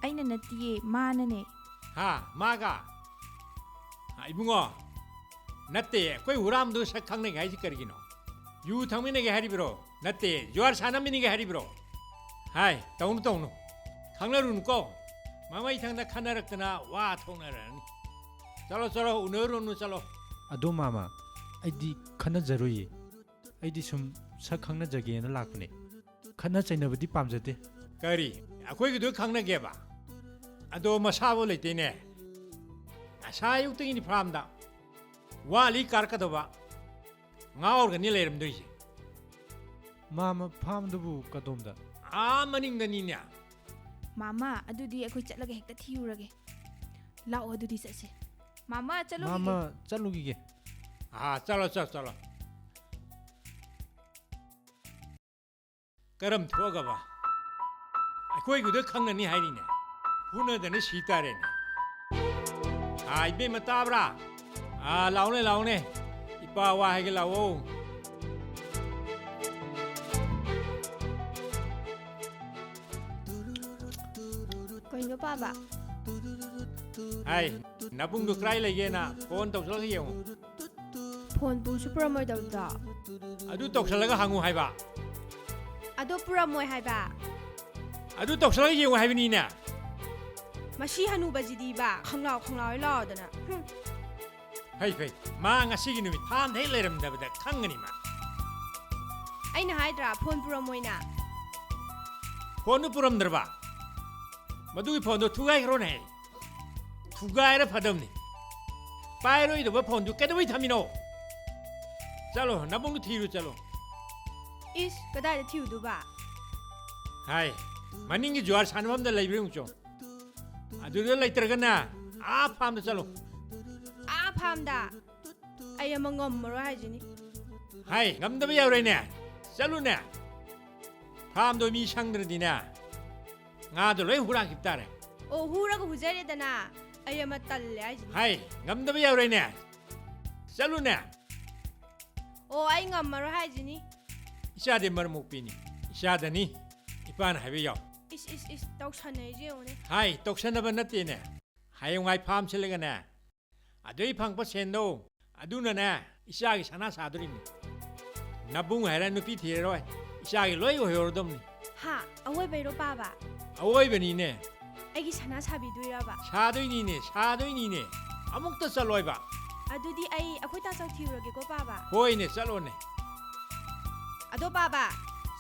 ꯑꯩꯅ ꯅꯠꯇꯤꯌꯦ, ꯃꯥꯅꯅꯦ꯫ ꯍꯥ, ꯃꯥꯒ? ꯍꯥ, ꯏꯕꯨꯡꯉꯣ, ꯅꯠꯇꯦ, ꯑꯩꯈꯣꯏ ꯍꯨꯔꯥꯝꯗꯨ ꯁꯛ ꯈꯪꯅꯒꯦ ꯍꯥꯏꯁꯤ ꯀꯔꯤꯒꯤꯅꯣ? ꯌꯨ ꯊꯛꯃꯤꯟꯅꯒꯦ ꯍꯥꯏꯔꯤꯕ꯭ꯔꯣ? ꯅꯠꯇꯦ, ꯖꯨꯋꯥꯔ ꯁꯥꯟꯅꯃꯤꯟꯅꯒꯦ ꯍꯥꯏꯔꯤꯕ꯭ꯔꯣ? ꯍꯥꯏ, ꯇꯧꯅꯨ, ꯇꯧꯅꯨ꯫ ꯈꯪꯅꯔꯨꯅꯨꯀꯣ꯫ ꯃꯃꯩ ꯊꯪꯗ ꯈꯟꯅꯔꯛꯇꯅ ꯋꯥ ꯊꯣꯛꯅꯔꯅꯤ꯫ ꯆꯠꯂꯣ, ꯆꯠꯂꯣ, ꯎꯅꯔꯨꯅꯨ, ꯆꯠꯂꯣ꯫ ꯑꯗꯣ ꯃꯥꯃ, ꯑꯩꯗꯤ ꯈꯟꯅꯖꯔꯣꯏꯌꯦ꯫ ꯑꯩꯗꯤ ꯁꯨꯝ ꯁꯛ ꯈꯪꯅꯖꯒꯦꯅ ꯂꯥꯛꯄꯅꯦ꯫ ꯈꯠꯅ ꯆꯩꯅꯕꯗꯤ ꯄꯥꯝꯖꯗꯦ꯫ ꯀꯔꯤ? ꯑꯩꯈꯣꯏꯒꯤꯗꯣ ꯈꯪꯅꯒꯦꯕ? ꯑꯗꯣ ꯃꯁꯥꯕꯨ ꯂꯩꯇꯦꯅꯦ꯫ ꯉꯁꯥꯏ ꯑꯌꯨꯛꯇꯒꯤꯅꯤ ꯐꯥꯔꯝꯗ꯫ ꯋꯥꯠꯂꯤ ꯀꯥꯔꯛꯀꯗꯧꯕ꯫ ꯉꯥꯎꯔꯒꯅꯤ ꯂꯩꯔꯝꯗꯣꯏꯁꯦ꯫ ꯃꯥꯃ, ꯐꯥꯝꯗꯨꯕꯨ ꯀꯗꯣꯝꯗ? ꯑꯥ ꯃꯅꯤꯡꯗꯅꯤꯅꯦ꯫ ꯃꯥꯃ, ꯑꯗꯨꯗꯤ ꯑꯩꯈꯣꯏ ꯆꯠꯂꯒ ꯍꯦꯛꯇ ꯊꯤꯔꯨꯔꯒꯦ꯫ ꯂꯥꯛꯑꯣ, ꯑꯗꯨꯗꯤ ꯆꯠꯁꯦ꯫ ꯃꯥꯃ, ꯆꯠꯂꯨꯈꯤꯒꯦ꯫ ꯃꯥꯃ, ꯆꯠꯂꯨꯈꯤꯒꯦ꯫ ꯑꯥ, ꯆꯠꯂꯣ, ꯆꯠꯂꯣ, ꯆꯠꯂꯣ꯫ ꯀꯔꯝ ꯊꯣꯛꯑꯒꯕ? ꯑꯩꯈꯣꯏꯒꯤꯗ ꯈꯪꯅꯅꯤ ꯍꯥꯏꯔꯤꯅꯦ꯫ ꯐꯨꯅꯗꯅ ꯁꯤ ꯇꯥꯔꯦꯅꯦ꯫ ꯑꯥ, ꯏꯕꯦꯝꯃ ꯇꯥꯕ꯭ꯔꯥ? ꯑꯥ, ꯂꯥꯎꯅꯦ, ꯂꯥꯎꯅꯦ꯫ ꯏꯄꯥ ꯋꯥ ꯍꯥꯏꯒꯦ ꯂꯥꯛꯑꯣ꯫ ꯀꯩꯅꯣ ꯄꯥꯕ? ꯍꯥꯏ, ꯅꯕꯨꯡꯗꯨ ꯀꯗꯥꯏ ꯂꯩꯒꯦꯅ ꯐꯣꯟ ꯇꯧꯁꯜꯂꯒ ꯌꯦꯡꯉꯨ꯫ ꯐꯣꯟ ꯄꯨꯁꯨ ꯄꯨꯔꯝꯃꯣꯏꯗꯕꯗꯣ꯫ ꯑꯗꯨ ꯇꯧꯁꯜꯂꯒ ꯍꯪꯉꯨ ꯍꯥꯏꯕ꯫ ꯑꯗꯣ ꯄꯨꯔꯝꯃꯣꯏ ꯍꯥꯏꯕ꯫ ꯑꯗꯨ ꯇꯧꯁꯜꯂꯒ ꯌꯦꯡꯉꯨ ꯍꯥꯏꯕꯅꯤꯅꯦ꯫ ꯃꯁꯤ ꯍꯅꯨꯕꯁꯤꯗꯤꯕ, ꯈꯪꯂꯥꯎ ꯈꯪꯂꯥꯎ ꯂꯥꯎꯗꯅ꯫ ꯍꯨꯝ꯫ ꯐꯩ ꯐꯩ, ꯃꯥ ꯉꯁꯤꯒꯤ ꯅꯨꯃꯤꯠ ꯐꯥꯝꯗ ꯍꯦꯛ ꯂꯩꯔꯝꯗꯕꯗ ꯈꯪꯒꯅꯤ ꯃꯥ꯫ ꯑꯩꯅ ꯍꯥꯏꯗ꯭ꯔꯥ, ꯐꯣꯟ ꯄꯨꯔꯝꯃꯣꯏꯅ꯫ ꯐꯣꯟꯗꯨ ꯄꯨꯔꯝꯗ꯭ꯔꯕ? ꯃꯗꯨꯒꯤ ꯐꯣꯟꯗꯣ ꯊꯨꯒꯥꯏꯈ꯭ꯔꯣꯅꯦ꯫ ꯊꯨꯒꯥꯏꯔ ꯐꯗꯝꯅꯤ꯫ ꯄꯥꯏꯔꯣꯏꯗꯕ ꯐꯣꯟꯗꯨ ꯀꯩꯗꯧꯕꯩ ꯊꯝꯃꯤꯅꯣ? ꯆꯠꯂꯣ, ꯅꯕꯨꯡꯗꯨ ꯊꯤꯔꯨ ꯆꯠꯂꯣ꯫ ꯏꯁ, ꯀꯗꯥꯏꯗ ꯊꯤꯔꯨꯗꯨꯕ? ꯍꯥꯏ, ꯃꯅꯤꯡꯒꯤ ꯖꯨꯋꯥꯔ ꯁꯥꯟꯅꯐꯝꯗ ꯂꯩꯕ꯭ꯔꯥ ꯌꯦꯡꯉꯨ ꯆꯣ꯫ ꯑꯗꯨꯗ ꯂꯩꯇ꯭ꯔꯒꯅ ꯑꯥ ꯐꯥꯝꯗ ꯆꯠꯂꯣ꯫ ꯑꯥ ꯐꯥꯝꯗ? ꯑꯩ ꯑꯃ ꯉꯝꯃꯔꯣꯏ ꯍꯥꯏꯁꯤꯅꯤ꯫ ꯍꯥꯏ, ꯉꯝꯗꯕ ꯌꯥꯔꯣꯏꯅꯦ꯫ ꯆꯠꯂꯨꯅꯦ꯫ ꯐꯥꯝꯗꯣ ꯃꯤ ꯁꯪꯗ꯭ꯔꯗꯤꯅꯦ, ꯉꯥꯗꯣ ꯂꯣꯏ ꯍꯨꯔꯥꯟꯈꯤꯕ ꯇꯥꯔꯦ꯫ ꯑꯣ, ꯍꯨꯔꯒ ꯍꯨꯖꯔꯦꯗꯅ꯫ ꯑꯩ ꯑꯃ ꯇꯜꯂꯦ ꯍꯥꯏꯁꯤꯅꯤ꯫ ꯍꯥꯏ, ꯉꯝꯗꯕ ꯌꯥꯔꯣꯏꯅꯦ꯫ ꯆꯠꯂꯨꯅꯦ꯫ ꯑꯣ, ꯑꯩ ꯉꯝꯃꯔꯣꯏ ꯍꯥꯏꯁꯤꯅꯤ꯫ ꯏꯆꯥꯗꯤ ꯃꯔꯝ ꯃꯣꯛꯄꯤꯅꯤ꯫ ꯏꯆꯥꯗꯅꯤ꯫ ꯏꯄꯥꯅ ꯍꯥꯏꯕ ꯌꯥꯎ꯫ ꯏꯁ, ꯏꯁ, ꯏꯁ, ꯇꯧꯁꯟꯅꯩꯁꯦ ꯌꯦꯡꯉꯨꯅꯦ꯫ ꯍꯥꯏ, ꯇꯧꯁꯟꯅꯕ ꯅꯠꯇꯦꯅꯦ꯫ ꯍꯌꯦꯡꯋꯥꯏ ꯐꯥꯝ ꯁꯤꯜꯂꯒꯅꯦ, ꯑꯗꯨꯏ ꯐꯪꯉꯛꯄ ꯁꯦꯟꯗꯣ, ꯑꯗꯨꯅꯅꯦ, ꯏꯆꯥꯒꯤ ꯁꯅꯥ ꯁꯥꯗꯣꯔꯤꯅꯤ꯫ ꯅꯕꯨꯡ ꯍꯥꯏꯔ ꯅꯨꯄꯤ ꯊꯤꯔꯔꯣꯏ꯫ ꯏꯆꯥꯒꯤ ꯂꯣꯏ ꯑꯣꯏꯍꯧꯔꯗꯧꯅꯤ꯫ ꯍꯥ? ꯑꯋꯣꯏꯕꯩꯔꯣ ꯄꯥꯕ? ꯑꯋꯣꯏꯕꯅꯤꯅꯦ꯫ ꯑꯩꯒꯤ ꯁꯅꯥ ꯁꯥꯕꯤꯗꯣꯏꯔꯕ? ꯁꯥꯗꯣꯏꯅꯤꯅꯦ, ꯁꯥꯗꯣꯏꯅꯤꯅꯦ꯫ ꯑꯃꯨꯛꯇ ꯆꯠꯂꯣꯏꯕ꯫ ꯑꯗꯨꯗꯤ ꯑꯩ ꯑꯩꯈꯣꯏ ꯇꯥꯆꯧ ꯊꯤꯔꯨꯔꯒꯦꯀꯣ ꯄꯥꯕ꯫ ꯍꯣꯏꯅꯦ, ꯆꯠꯂꯣꯅꯦ꯫ ꯑꯗꯣ ꯄꯥꯕ,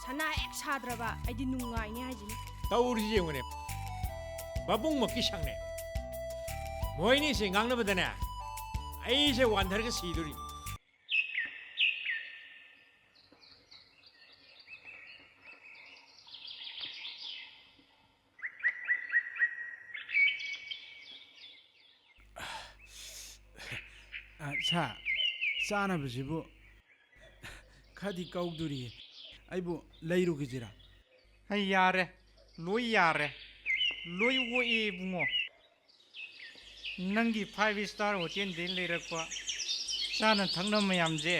ꯁꯅꯥ ꯍꯦꯛ ꯁꯥꯗ꯭ꯔꯕ ꯑꯩꯗꯤ ꯅꯨꯡꯉꯥꯏꯅꯤ ꯍꯥꯏꯁꯤꯅꯤ꯫ ꯇꯧꯔꯤꯁꯤ ꯌꯦꯡꯉꯨꯅꯦ꯫ ꯃꯕꯨꯡꯃꯛꯀꯤ ꯁꯛꯅꯦ꯫ ꯃꯣꯏꯅꯤꯁꯦ ꯉꯥꯡꯅꯕꯗꯅꯦ, ꯑꯩꯁꯦ ꯋꯥꯟꯊꯔꯒ ꯁꯤꯗꯣꯔꯤ꯫ ꯑ, ꯁꯥ, ꯆꯥꯅꯕꯁꯤꯕꯨ ꯈꯔꯗꯤ ꯀꯧꯗꯣꯔꯤꯌꯦ꯫ ꯑꯩꯕꯨ ꯂꯩꯔꯨꯈꯤꯁꯤꯔꯥ? ꯑꯩ ꯌꯥꯔꯦ, ꯂꯣꯏ ꯌꯥꯔꯦ, ꯂꯣꯏ ꯑꯣꯛꯑꯦ ꯏꯕꯨꯡꯉꯣ꯫ ꯅꯪꯒꯤ five star hotel ꯗꯒꯤ ꯂꯩꯔꯛꯄ ꯆꯥꯅ ꯊꯛꯅꯕ ꯃꯌꯥꯝꯁꯦ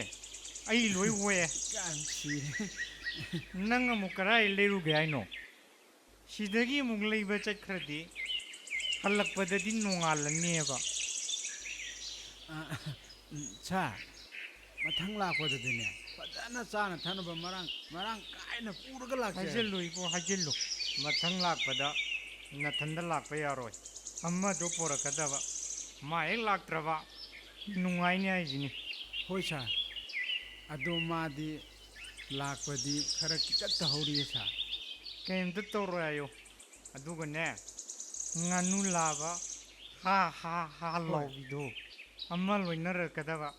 ꯑꯩ ꯂꯣꯏ ꯑꯣꯛꯑꯦ꯫ ꯀꯥꯡ ꯁꯤꯔꯦ꯫ ꯅꯪ ꯑꯃꯨꯛ ꯀꯗꯥꯏ ꯂꯩꯔꯨꯒꯦ ꯍꯥꯏꯅꯣ? ꯁꯤꯗꯒꯤ ꯑꯃꯨꯛ ꯂꯩꯕ ꯆꯠꯈ꯭ꯔꯗꯤ ꯍꯜꯂꯛꯄꯗꯗꯤ ꯅꯣꯡꯉꯥꯜꯂꯅꯦꯕ꯫ ꯑ, ꯎꯝ, ꯁꯥꯔ, ꯃꯊꯪ ꯂꯥꯛꯄꯗꯗꯤꯅꯦ, ꯐꯖꯅ ꯆꯥꯅ ꯊꯛꯅꯕ ꯃꯔꯥꯡ ꯃꯔꯥꯡ ꯀꯥꯏꯅ ꯄꯨꯔꯒ ꯂꯥꯛꯆꯔꯒꯦ꯫ ꯍꯥꯏꯖꯤꯜꯂꯨ ꯏꯕꯣ, ꯍꯥꯏꯖꯤꯜꯂꯨ꯫ ꯃꯊꯪ ꯂꯥꯛꯄꯗ ꯅꯊꯟꯗ ꯂꯥꯛꯄ ꯌꯥꯔꯣꯏ꯫ ꯑꯃꯗꯣ ꯄꯣꯔꯛꯀꯗꯕ꯫ ꯃꯥ ꯍꯦꯛ ꯂꯥꯛꯇ꯭ꯔꯕ ꯅꯨꯡꯉꯥꯏꯅꯤ ꯍꯥꯏꯁꯤꯅꯤ꯫ ꯍꯣꯏ ꯁꯥꯔ, ꯑꯗꯣ ꯃꯥꯗꯤ ꯂꯥꯛꯄꯗꯤ ꯈꯔ ꯈꯤꯇꯪ ꯇꯧꯍꯧꯔꯤꯌꯦ ꯁꯥꯔ꯫ ꯀꯩꯝꯇ ꯇꯧꯔꯣꯏ ꯍꯥꯏꯌꯣ꯫ ꯑꯗꯨꯒꯅꯦ, ꯉꯥꯅꯨ ꯂꯥꯕ ꯍꯥ ꯍꯥ ꯍꯥ ꯍꯣꯏ꯫ ꯂꯥꯎꯕꯤꯗꯣ ꯑꯃ ꯂꯣꯏꯅꯔꯛꯀꯗꯕ꯫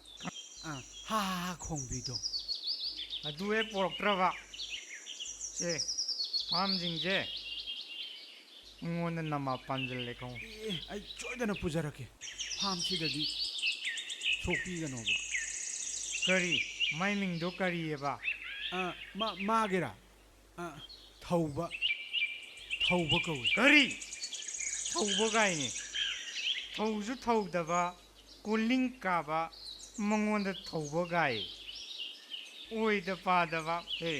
ꯑꯥ, ꯍꯥ ꯍꯥ ꯍꯥ ꯈꯣꯡꯕꯤꯗꯣ꯫ ꯑꯗꯨ ꯍꯦꯛ ꯄꯣꯔꯛꯇ꯭ꯔꯕ, ꯁꯦ, ꯐꯥꯝꯁꯤꯡꯁꯦ ꯑꯩꯉꯣꯟꯗ ꯅꯃꯥ ꯄꯥꯟꯁꯤꯜꯂꯦ ꯈꯪꯉꯨ꯫ ꯑꯦ, ꯑꯩ ꯁꯣꯏꯗꯅ ꯄꯨꯖꯔꯛꯀꯦ꯫ ꯐꯥꯝꯁꯤꯗꯗꯤ ꯁꯣꯛꯄꯤꯒꯅꯣꯕ꯫ ꯀꯔꯤ? ꯃꯥꯏ ꯃꯤꯡꯗꯣ ꯀꯔꯤꯑꯕ? ꯑ, ꯃꯥ-, ꯃꯥꯒꯤꯔꯥ? ꯑ, ꯊꯧꯕ꯫ ꯊꯧꯕ ꯀꯧꯏ꯫ ꯀꯔꯤ? ꯊꯧꯕ ꯒꯥꯏꯅꯦ꯫ ꯊꯧꯁꯨ ꯊꯧꯗꯕ, ꯀꯣꯂꯤꯡ ꯀꯥꯕ, ꯃꯉꯣꯟꯗ ꯊꯧꯕ ꯒꯥꯏ꯫ ꯑꯣꯏꯗ ꯄꯥꯗꯕ꯫ ꯍꯦ,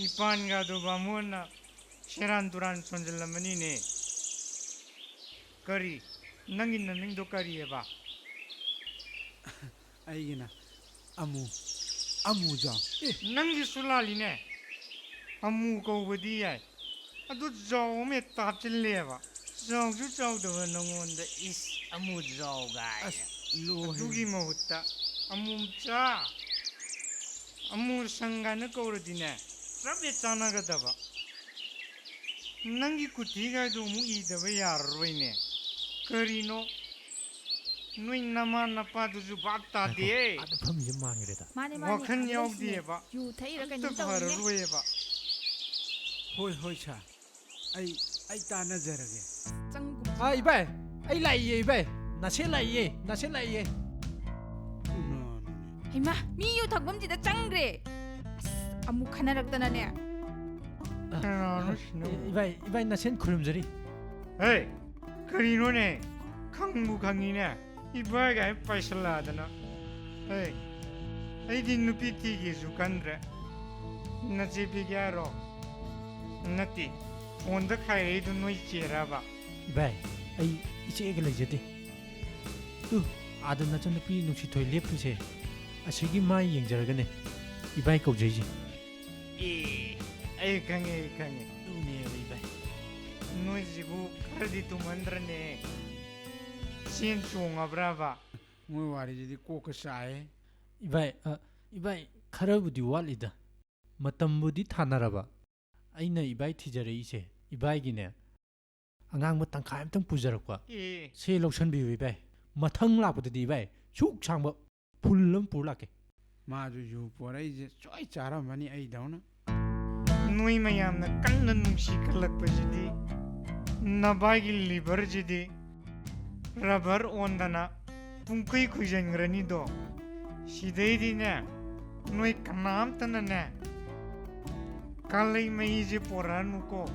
ꯏꯄꯥꯟꯒꯗꯨ ꯕꯥꯃꯣꯟꯅ ꯁꯦꯔꯥꯟ ꯇꯨꯔꯥꯟ ꯁꯣꯟꯖꯜꯂꯝꯃꯅꯤꯅꯦ꯫ ꯀꯔꯤ? ꯅꯪꯒꯤ ꯅꯃꯤꯡꯗꯣ ꯀꯔꯤꯑꯕ? ꯑꯩꯒꯤꯅ ꯑꯃꯨ, ꯑꯃꯨ ꯖꯥꯎ꯫ ꯑꯦ, ꯅꯪꯒꯤꯁꯨ ꯂꯥꯜꯂꯤꯅꯦ꯫ ꯑꯃꯨ ꯀꯧꯕꯗꯤ ꯌꯥꯏ, ꯑꯗꯨ ꯖꯥꯎ ꯑꯃ ꯍꯦꯛꯇ ꯍꯥꯞꯆꯤꯜꯂꯦꯕ꯫ ꯆꯥꯎꯁꯨ ꯆꯥꯎꯗꯕ ꯅꯉꯣꯟꯗ ꯏꯁ ꯑꯃꯨ ꯖꯥꯎ ꯒꯥꯏꯅ꯫ ꯑꯁ, ꯂꯣꯏꯔꯦ꯫ ꯑꯗꯨꯒꯤ ꯃꯍꯨꯠꯇ ꯑꯃꯨꯝꯆꯥ, ꯑꯃꯨ ꯁꯪ ꯒꯥꯏꯅ ꯀꯧꯔꯗꯤꯅꯦ, ꯆꯞ ꯍꯦꯛ ꯆꯥꯟꯅꯒꯗꯕ꯫ ꯅꯪꯒꯤ ꯀꯨꯊꯤꯒꯥꯏꯗꯣ ꯑꯃꯨꯛ ꯏꯗꯕ ꯌꯥꯔꯔꯣꯏꯅꯦ꯫ ꯀꯔꯤꯅꯣ? ꯅꯣꯏ ꯅꯃꯥ ꯅꯄꯥꯗꯨꯁꯨ ꯚꯥꯞ ꯇꯥꯗꯦ꯫ ꯉꯥꯏꯈꯣ, ꯑꯥꯗ ꯐꯝꯃꯤꯁꯦ ꯃꯥꯡꯈ꯭ꯔꯦꯗ꯫ ꯃꯥꯅꯦ ꯃꯥꯅꯦ ꯋꯥꯈꯜ ꯑꯥꯗ ꯂꯩꯁꯤꯅꯦ꯫ ꯌꯥꯎꯗꯦꯕ꯫ ꯌꯨ ꯊꯛꯏꯔ ꯑꯝꯇ ꯀꯩꯅꯣꯝ ꯇꯧꯔꯤꯅꯦ꯫ ꯐꯔꯔꯣꯏꯕ꯫ ꯍꯣꯏ, ꯍꯣꯏ, ꯁꯥꯔ꯫ ꯑꯩ, ꯑꯩ ꯇꯥꯟꯅꯖꯔꯒꯦ꯫ ꯆꯪꯒꯨꯝ ꯑꯥ, ꯏꯕꯥꯏ, ꯑꯩ ꯂꯥꯛꯏꯌꯦ, ꯏꯕꯥꯏ꯫ ꯅꯥꯁꯦ ꯂꯥꯛꯏꯌꯦ, ꯅꯥꯁꯦ ꯂꯥꯛꯏꯌꯦ꯫ ꯀꯅꯥꯅꯣꯅꯦ? ꯍꯩꯃꯥ, ꯃꯤ ꯌꯨ ꯊꯛꯐꯝꯁꯤꯗ ꯆꯪꯈ꯭ꯔꯦ꯫ ꯑꯁ, ꯑꯃꯨꯛ ꯈꯟꯅꯔꯛꯇꯅꯅꯦ꯫ ꯀꯅꯥꯅꯣ ꯁꯤꯅ? ꯑꯦ, ꯏꯕꯥꯏ, ꯏꯕꯥꯏ, ꯅꯥꯁꯦꯟ ꯈꯨꯔꯨꯝꯖꯔꯤ꯫ ꯍꯦ, ꯀꯔꯤꯅꯣꯅꯦ? ꯈꯪꯕꯨ ꯈꯪꯉꯤꯅꯦ꯫ ꯏꯕꯥꯏꯒ ꯍꯦꯛ ꯄꯥꯏꯁꯜꯂꯛꯑꯗꯅ꯫ ꯍꯦ, ꯑꯩꯗꯤ ꯅꯨꯄꯤ ꯊꯤꯒꯦꯁꯨ ꯈꯟꯗ꯭ꯔꯦ꯫ ꯅꯆꯦ ꯄꯤꯒꯦ ꯍꯥꯏꯔꯣ? ꯅꯠꯇꯦ, ꯐꯣꯟꯗ ꯈꯥꯏꯔꯛꯏꯗꯨ ꯅꯣꯏ ꯆꯦꯔꯕ? ꯏꯕꯥꯏ, ꯑꯩ ꯏꯆꯦꯒ ꯂꯩꯖꯗꯦ꯫ ꯇꯨ, ꯑꯥꯗ ꯅꯆꯟꯅꯨꯄꯤ ꯅꯨꯡꯁꯤꯊꯣꯏ ꯂꯦꯞꯄꯤꯁꯦ, ꯑꯁꯤꯒꯤ ꯃꯥꯏ ꯌꯦꯡꯖꯔꯒꯅꯦ ꯏꯕꯥꯏ ꯀꯧꯖꯩꯁꯦ꯫ ꯑꯦ, ꯑꯩ ꯈꯪꯉꯦ, ꯑꯩ ꯈꯪꯉꯦ꯫ ꯑꯗꯨꯅꯦꯕ ꯏꯕꯥꯏ꯫ ꯅꯣꯏꯁꯤꯕꯨ ꯈꯔꯗꯤ ꯊꯨꯃꯟꯗ꯭ꯔꯅꯦ? ꯆꯦꯟ ꯆꯣꯡꯉꯕ꯭ꯔꯕ? ꯃꯣꯏ ꯋꯥꯔꯤꯁꯤꯗꯤ ꯀꯣꯛꯀ ꯆꯥꯏꯌꯦ꯫ ꯏꯕꯥꯏ, ꯑ, ꯏꯕꯥꯏ, ꯈꯔꯕꯨꯗꯤ ꯋꯥꯠꯂꯤꯗ꯫ ꯃꯇꯝꯕꯨꯗꯤ ꯊꯥꯅꯔꯕ꯫ ꯑꯩꯅ ꯏꯕꯥꯏ ꯊꯤꯖꯔꯛꯏꯁꯦ, ꯏꯕꯥꯏꯒꯤꯅꯦ, ꯑꯉꯥꯡꯕ ꯇꯪꯈꯥꯏ ꯑꯝꯇꯪ ꯄꯨꯖꯔꯛꯄ꯫ ꯑꯦ꯫ ꯁꯦ ꯂꯧꯁꯟꯕꯤꯌꯨ ꯏꯕꯥꯏ꯫ ꯃꯊꯪ ꯂꯥꯛꯄꯗꯗꯤ ꯏꯕꯥꯏ, ꯁꯨꯛ ꯁꯥꯡꯕ ꯐꯨꯜ ꯑꯃ ꯄꯨꯔ ꯂꯥꯛꯀꯦ꯫ ꯃꯥꯁꯨ ꯌꯨ ꯄꯣꯔꯛꯏꯁꯦ ꯁꯣꯏ ꯆꯥꯔꯝꯃꯅꯤ ꯑꯩꯗꯧꯅ꯫ ꯅꯣꯏ ꯃꯌꯥꯝꯅ ꯀꯟꯅ ꯅꯨꯡꯁꯤ ꯀꯜꯂꯛꯄꯁꯤꯗꯤ ꯅꯕꯥꯏꯒꯤ ꯂꯤꯚꯔꯁꯤꯗꯤ ꯔꯕꯔ ꯑꯣꯟꯗꯅ ꯄꯨꯡꯈꯨꯏ ꯈꯨꯏꯖꯟꯈ꯭ꯔꯅꯤꯗꯣ꯫ ꯁꯤꯗꯩꯗꯤꯅꯦ, ꯅꯣꯏ ꯀꯅꯥꯝꯇꯅꯅꯦ ꯀꯥꯂꯩ ꯃꯍꯤꯁꯦ ꯄꯣꯔꯛꯑꯅꯨꯀꯣ꯫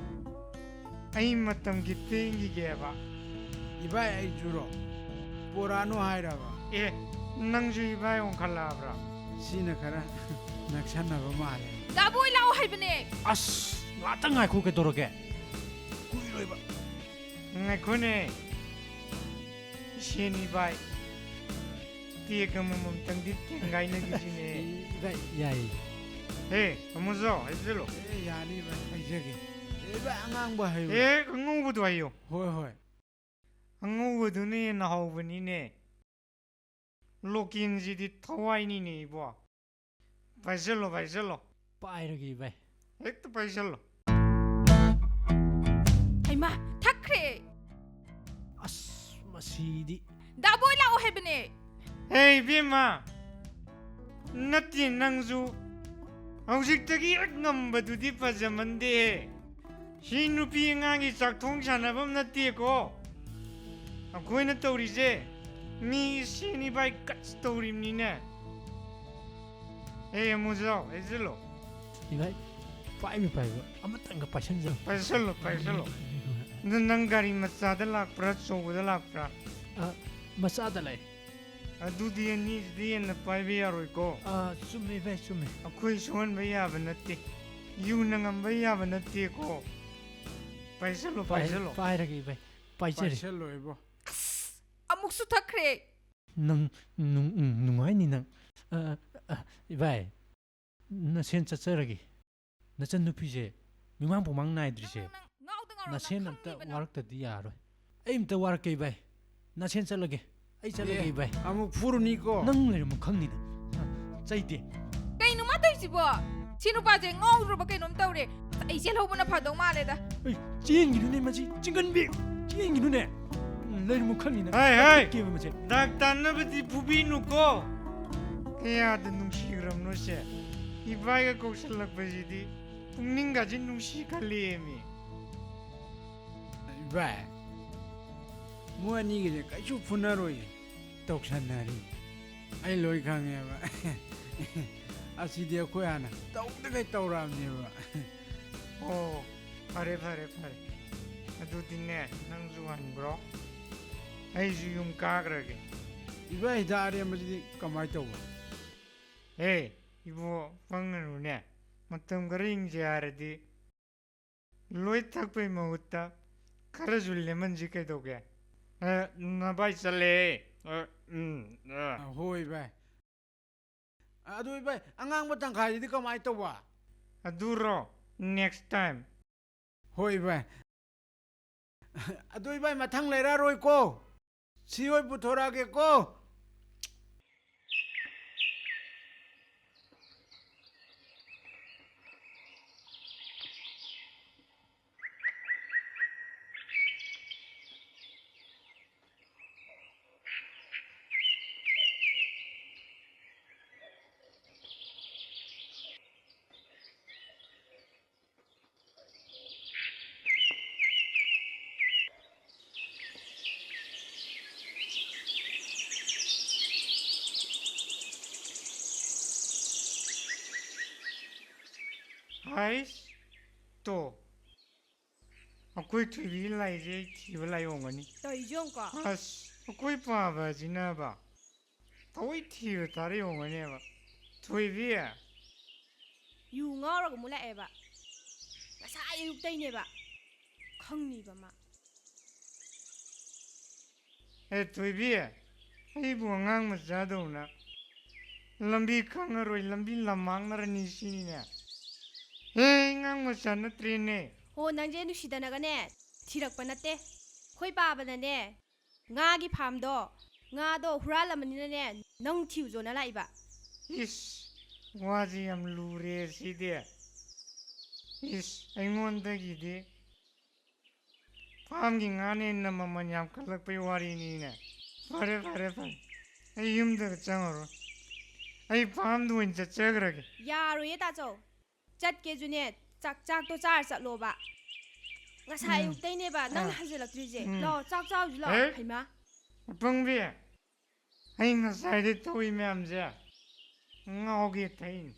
ꯑꯩ ꯃꯇꯝ ꯈꯤꯇꯪꯒꯤꯒꯦꯕ꯫ ꯏꯕꯥꯏ, ꯑꯩꯁꯨꯔꯣ? ꯄꯣꯔꯛꯑꯅꯨ ꯍꯥꯏꯔꯕ? ꯑꯦ, ꯅꯪꯁꯨ ꯏꯕꯥꯏ ꯑꯣꯟꯈꯠꯂꯛꯑꯕ꯭ꯔꯥ? ꯁꯤꯅ ꯈꯔ ꯅꯛꯁꯟꯅꯕ ꯃꯥꯜꯂꯦ꯫ ꯗꯥꯕꯣꯏ ꯂꯥꯛꯑꯣ ꯍꯥꯏꯕꯅꯦ꯫ ꯑꯁ, ꯉꯥꯛꯇꯪ ꯉꯥꯏꯈꯣ, ꯀꯩꯗꯧꯔꯒꯦ? ꯀꯨꯏꯔꯣꯏꯕ꯫ ꯉꯥꯏꯈꯣꯅꯦ꯫ ꯏꯁꯦꯟ ꯏꯕꯥꯏ꯫ ꯇꯦꯛ ꯑꯃꯃꯝꯇꯪꯗꯤ ꯇꯦꯡꯒꯥꯏꯅꯈꯤꯁꯤꯅꯦ꯫ ꯏꯕꯥꯏ, ꯌꯥꯏꯌꯦ꯫ ꯍꯦ, ꯑꯃꯨꯖꯥꯎ, ꯍꯥꯏꯖꯜꯂꯣ꯫ ꯑꯦ, ꯌꯥꯅꯤ ꯏꯕꯥꯏ, ꯍꯥꯏꯖꯒꯦ꯫ ꯑꯦ, ꯏꯕꯥꯏ, ꯑꯉꯥꯡꯕ ꯍꯥꯏꯌꯨ꯫ ꯑꯦ, ꯑꯉꯧꯕꯗꯣ ꯍꯥꯏꯌꯣ꯫ ꯍꯣꯏ, ꯍꯣꯏ꯫ ꯑꯉꯧꯕꯗꯨꯅ ꯍꯦꯟꯅ ꯍꯥꯎꯕꯅꯤꯅꯦ꯫ ꯂꯣꯀꯦꯟꯁꯤꯗꯤ ꯊꯋꯥꯏꯅꯤꯅꯦ ꯏꯕꯣ꯫ ꯄꯥꯏꯁꯜꯂꯣ, ꯄꯥꯏꯁꯜꯂꯣ꯫ ꯄꯥꯏꯔꯒꯦ ꯏꯕꯥꯏ꯫ ꯍꯦꯛꯇ ꯄꯥꯏꯁꯜꯂꯣ꯫ ꯍꯩꯃꯥ, ꯊꯛꯈ꯭ꯔꯦ꯫ ꯑꯁ, ꯃꯁꯤꯗꯤ꯫ ꯗꯥꯕꯣꯏ ꯂꯥꯛꯑꯣ ꯍꯥꯏꯕꯅꯦ꯫ ꯍꯦ ꯏꯕꯦꯝꯃ, ꯅꯠꯇꯦ ꯅꯪꯁꯨ꯫ ꯍꯧꯖꯤꯛꯇꯒꯤ ꯉꯝꯕꯗꯨꯗꯤ ꯐꯖꯃꯟꯗꯦꯍꯦ꯫ ꯁꯤ ꯅꯨꯄꯤ ꯑꯉꯥꯡꯒꯤ ꯆꯥꯛꯊꯣꯡ ꯁꯥꯟꯅꯐꯝ ꯅꯠꯇꯦꯀꯣ꯫ ꯑꯩꯈꯣꯏꯅ ꯇꯧꯔꯤꯁꯦ ꯃꯤ ꯏꯁꯦꯟ ꯏꯕꯥꯏ ꯀꯠꯁ ꯇꯧꯔꯤꯕꯅꯤꯅꯦ꯫ ꯑꯦ, ꯑꯃꯨꯖꯥꯎ, ꯍꯩꯖꯜꯂꯣ꯫ ꯏꯕꯥꯏ, ꯄꯥꯏꯕ ꯄꯥꯏꯕ ꯑꯃꯇꯪꯒ ꯄꯥꯏꯁꯟꯖꯔꯣ꯫ ꯄꯥꯏꯁꯜꯂꯣ, ꯄꯥꯏꯁꯜꯂꯣ꯫ ꯑꯗꯨ ꯅꯪ ꯒꯥꯔꯤ ꯃꯆꯥꯗ ꯂꯥꯛꯄ꯭ꯔꯥ, ꯑꯆꯧꯕꯗ ꯂꯥꯛꯄ꯭ꯔꯥ? ꯑ, ꯃꯆꯥꯗ ꯂꯥꯛꯑꯦ꯫ ꯑꯗꯨꯗꯤ ꯑꯅꯤꯁꯤꯗꯤ ꯍꯦꯟꯅ ꯄꯥꯏꯕ ꯌꯥꯔꯣꯏꯀꯣ꯫ ꯑ, ꯆꯨꯝꯃꯦ ꯏꯕꯥꯏ, ꯆꯨꯝꯃꯦ꯫ ꯑꯩꯈꯣꯏ ꯁꯣꯛꯍꯟꯕ ꯌꯥꯕ ꯅꯠꯇꯦ꯫ ꯌꯨꯅ ꯉꯝꯕ ꯌꯥꯕ ꯅꯠꯇꯦꯀꯣ꯫ ꯄꯥꯏꯁꯜꯂꯣ, ꯄꯥꯏ- ꯄꯥꯏꯁꯜꯂꯣ꯫ ꯄꯥꯏꯔꯒꯦ ꯏꯕꯥꯏ, ꯄꯥꯏꯖꯔꯦ꯫ ꯄꯥꯏꯁꯜꯂꯣ ꯏꯕꯣ꯫ ꯑꯃꯨꯛꯁꯨ ꯊꯛꯈ꯭ꯔꯦ꯫ ꯅꯪ ꯅꯨꯡ- ꯎꯝ, ꯅꯨꯡꯉꯥꯏꯅꯤ ꯅꯪ꯫ ꯑ, ꯑ, ꯏꯕꯥꯏ, ꯅꯁꯦꯟ ꯆꯠꯆꯔꯒꯦ꯫ ꯅꯆꯟ ꯅꯨꯄꯤꯁꯦ ꯃꯤꯃꯥꯡ ꯄꯨꯃꯥꯡ ꯅꯥꯏꯗ꯭ꯔꯤꯁꯦ꯫ ꯅꯪ ꯉꯥꯎꯗ ꯉꯥꯎꯔꯣ, ꯅꯪ ꯅꯁꯦꯟ ꯑꯝꯇ ꯈꯪꯅꯤꯕ ꯅꯪ꯫ ꯋꯥꯔꯛꯇꯗꯤ ꯌꯥꯔꯣꯏ꯫ ꯑꯩ ꯑꯝꯇ ꯋꯥꯔꯛꯀꯦ ꯏꯕꯥꯏ꯫ ꯅꯁꯦꯟ ꯆꯠꯂꯒꯦ꯫ ꯑꯩ ꯆꯠꯂꯒꯦ ꯑꯦ, ꯏꯕꯥꯏ꯫ ꯑꯃꯨꯛ ꯐꯨꯔꯨꯅꯤꯀꯣ꯫ ꯅꯪ ꯂꯩꯔꯝꯃꯨ ꯈꯪꯅꯤꯅ꯫ ꯑ, ꯆꯩꯗꯦ꯫ ꯀꯩꯅꯣ ꯃꯥ ꯇꯧꯔꯤꯁꯤꯕꯣ? ꯁꯤ ꯅꯨꯄꯥꯁꯦ ꯉꯥꯎꯗ꯭ꯔꯕ ꯀꯩꯅꯣꯝ ꯇꯧꯔꯦ꯫ ꯑꯩ ꯆꯦꯜꯍꯧꯕꯅ ꯐꯗꯧ ꯃꯥꯜꯂꯦꯗ꯫ ꯑꯩ ꯆꯦꯟꯒꯤꯅꯨꯅꯦ ꯃꯁꯤ ꯆꯤꯡꯒꯟꯕꯤ꯫ ꯆꯦꯟꯒꯤꯅꯨꯅꯦ꯫ ꯎꯝ, ꯂꯩꯔꯝꯃꯨ ꯈꯪꯅꯤꯅ꯫ ꯍꯥꯏ, ꯍꯥꯏ꯫ ꯀꯦꯕ ꯃꯁꯦ꯫ ꯗꯥꯛ ꯇꯥꯅꯕꯗꯤ ꯐꯨꯕꯤꯅꯨꯀꯣ꯫ ꯀꯌꯥꯗ ꯅꯨꯡꯁꯤꯈ꯭ꯔꯕꯅꯣ ꯁꯦ꯫ ꯏꯕꯥꯏꯒ ꯀꯧꯁꯜꯂꯛꯄꯁꯤꯗꯤ ꯄꯨꯛꯅꯤꯡꯒꯁꯤ ꯅꯨꯡꯁꯤ ꯈꯜꯂꯦꯃꯤ꯫ ꯏꯕꯥꯏ, ꯃꯣꯏ ꯑꯅꯤꯒꯤꯁꯦ ꯀꯩꯁꯨ ꯐꯨꯅꯔꯣꯏꯌꯦ꯫ ꯇꯧꯁꯟꯅꯔꯤ꯫ ꯑꯩ ꯂꯣꯏ ꯈꯪꯉꯦꯕ꯫ ꯑꯁꯤꯗꯤ ꯑꯩꯈꯣꯏ ꯍꯥꯟꯅ ꯇꯧꯗꯈꯩ ꯇꯧꯔꯛꯑꯕꯅꯦꯕ꯫ ꯑꯣ, ꯐꯔꯦ, ꯐꯔꯦ, ꯐꯔꯦ꯫ ꯑꯗꯨꯗꯤꯅꯦ, ꯅꯪꯁꯨ ꯍꯟꯈ꯭ꯔꯣ꯫ ꯑꯩꯁꯨ ꯌꯨꯝ ꯀꯥꯈ꯭ꯔꯒꯦ꯫ ꯏꯕꯥꯏ, ꯍꯤꯗꯥꯛ ꯑꯔꯦꯝꯕꯁꯤꯗꯤ ꯀꯃꯥꯏꯅ ꯇꯧꯕ? ꯑꯦ, ꯏꯕꯣ, ꯄꯪꯒꯅꯨꯅꯦ꯫ ꯃꯇꯝ ꯈꯔ ꯍꯤꯡꯁꯦ ꯍꯥꯏꯔꯗꯤ ꯂꯣꯏ ꯊꯛꯄꯩ ꯃꯍꯨꯠꯇ ꯈꯔꯁꯨ ꯂꯦꯝꯍꯟꯁꯤ ꯀꯩꯗꯧꯒꯦ? ꯑ, ꯅꯚꯥꯏ ꯆꯠꯂꯦ꯫ ꯑ, ꯎꯝ, ꯑ꯫ ꯑ, ꯍꯣꯏ ꯚꯥꯏ꯫ ꯑꯗꯨ ꯚꯥꯏ, ꯑꯉꯥꯡꯕ ꯇꯪꯈꯥꯏꯁꯤꯗꯤ ꯀꯃꯥꯏꯅ ꯇꯧꯕ? ꯑꯗꯨꯔꯣ? Next time. ꯍꯣꯏ ꯚꯥꯏ꯫ ꯑꯗꯨ ꯚꯥꯏ, ꯃꯊꯪ ꯂꯩꯔꯛꯑꯔꯣꯏꯀꯣ꯫ ꯁꯤ ꯍꯣꯏ ꯄꯨꯊꯣꯔꯛꯑꯒꯦꯀꯣ꯫ ꯍꯥꯏꯁ, ꯇꯣ꯫ ꯑꯩꯈꯣꯏ ꯊꯣꯏꯕꯤꯒꯤ ꯂꯥꯏꯁꯦ ꯑꯩ ꯊꯤꯕ ꯂꯥꯏ ꯑꯣꯏꯔꯝꯒꯅꯤ꯫ ꯇꯧꯔꯤꯁꯦ ꯌꯦꯡꯉꯨꯀꯣ꯫ ꯑꯁ, ꯑꯩꯈꯣꯏ ꯄꯥꯕꯁꯤꯅꯕ ꯊꯑꯣꯏ ꯊꯤꯕ ꯇꯥꯔ ꯑꯣꯏꯔꯝꯒꯅꯦꯕ꯫ ꯊꯣꯏꯕꯤ꯫ ꯌꯨ ꯉꯥꯎꯔꯒ ꯑꯃꯨꯛ ꯂꯥꯛꯑꯦꯕ꯫ ꯉꯁꯥꯏ ꯑꯌꯨꯛꯇꯩꯅꯦꯕ꯫ ꯈꯪꯅꯤꯕ ꯃꯥ꯫ ꯑꯦ ꯊꯣꯏꯕꯤ, ꯑꯩꯕꯨ ꯑꯉꯥꯡ ꯃꯆꯥꯗꯧꯅ ꯂꯝꯕꯤ ꯈꯪꯉꯔꯣꯏ, ꯂꯝꯕꯤ ꯂꯝꯃꯥꯡꯅꯔꯅꯤ ꯁꯤꯅꯤꯅꯦ꯫ ꯍꯦ, ꯑꯉꯥꯡ ꯃꯆꯥ ꯅꯠꯇ꯭ꯔꯦꯅꯦ꯫ ꯍꯣ, ꯅꯪꯁꯦ ꯅꯨꯡꯁꯤꯗꯅꯒꯅꯦ ꯊꯤꯔꯛꯄ ꯅꯠꯇꯦ꯫ ꯑꯩꯈꯣꯏ ꯄꯥꯕꯅꯅꯦ ꯉꯥꯒꯤ ꯐꯥꯝꯗꯣ, ꯉꯥꯗꯣ ꯍꯨꯔꯥꯜꯂꯝꯃꯅꯤꯅꯅꯦ ꯅꯪ ꯊꯤꯌꯨꯖꯣꯅ ꯂꯥꯛꯏꯕ꯫ ꯏꯁ, ꯋꯥꯁꯦ ꯌꯥꯝ ꯂꯨꯔꯦ ꯁꯤꯗꯤ꯫ ꯏꯁ, ꯑꯩꯉꯣꯟꯗꯒꯤꯗꯤ ꯐꯥꯝꯒꯤ ꯉꯥꯅ ꯍꯦꯟꯅ ꯃꯃꯜ ꯌꯥꯝꯈꯠꯂꯛꯄꯩ ꯋꯥꯔꯤꯅꯤꯅꯦ꯫ ꯐꯔꯦ, ꯐꯔꯦ, ꯐꯔꯦ꯫ ꯑꯩ ꯌꯨꯝꯗꯒ ꯆꯪꯉꯔꯣꯏ꯫ ꯑꯩ ꯐꯥꯝꯗ ꯑꯣꯏꯅ ꯆꯠꯆꯈ꯭ꯔꯒꯦ꯫ ꯌꯥꯔꯣꯏꯌꯦ ꯇꯥꯆꯧ꯫ ꯆꯠꯀꯦꯁꯨꯅꯦ, ꯆꯥꯛ, ꯆꯥꯛꯇꯣ ꯆꯥꯔ ꯆꯠꯂꯣꯕ꯫ ꯉꯁꯥꯏ ꯎꯝ꯫ ꯑꯌꯨꯛꯇꯩꯅꯦꯕ ꯅꯪꯅ ꯑꯥ꯫ ꯍꯟꯖꯤꯜꯂꯛꯇ꯭ꯔꯤꯁꯦ꯫ ꯎꯝ꯫ ꯂꯥꯛꯑꯣ, ꯆꯥꯛ ꯆꯥꯎꯁꯤ ꯂꯥꯛꯑꯣ꯫ ꯍꯦ? ꯍꯩꯃꯥ꯫ ꯑꯄꯪꯕꯤ, ꯑꯩ ꯉꯁꯥꯏꯗꯩ ꯇꯧꯔꯤ ꯃꯌꯥꯝꯁꯦ ꯉꯥꯎꯒꯦ ꯊꯩꯅꯤ꯫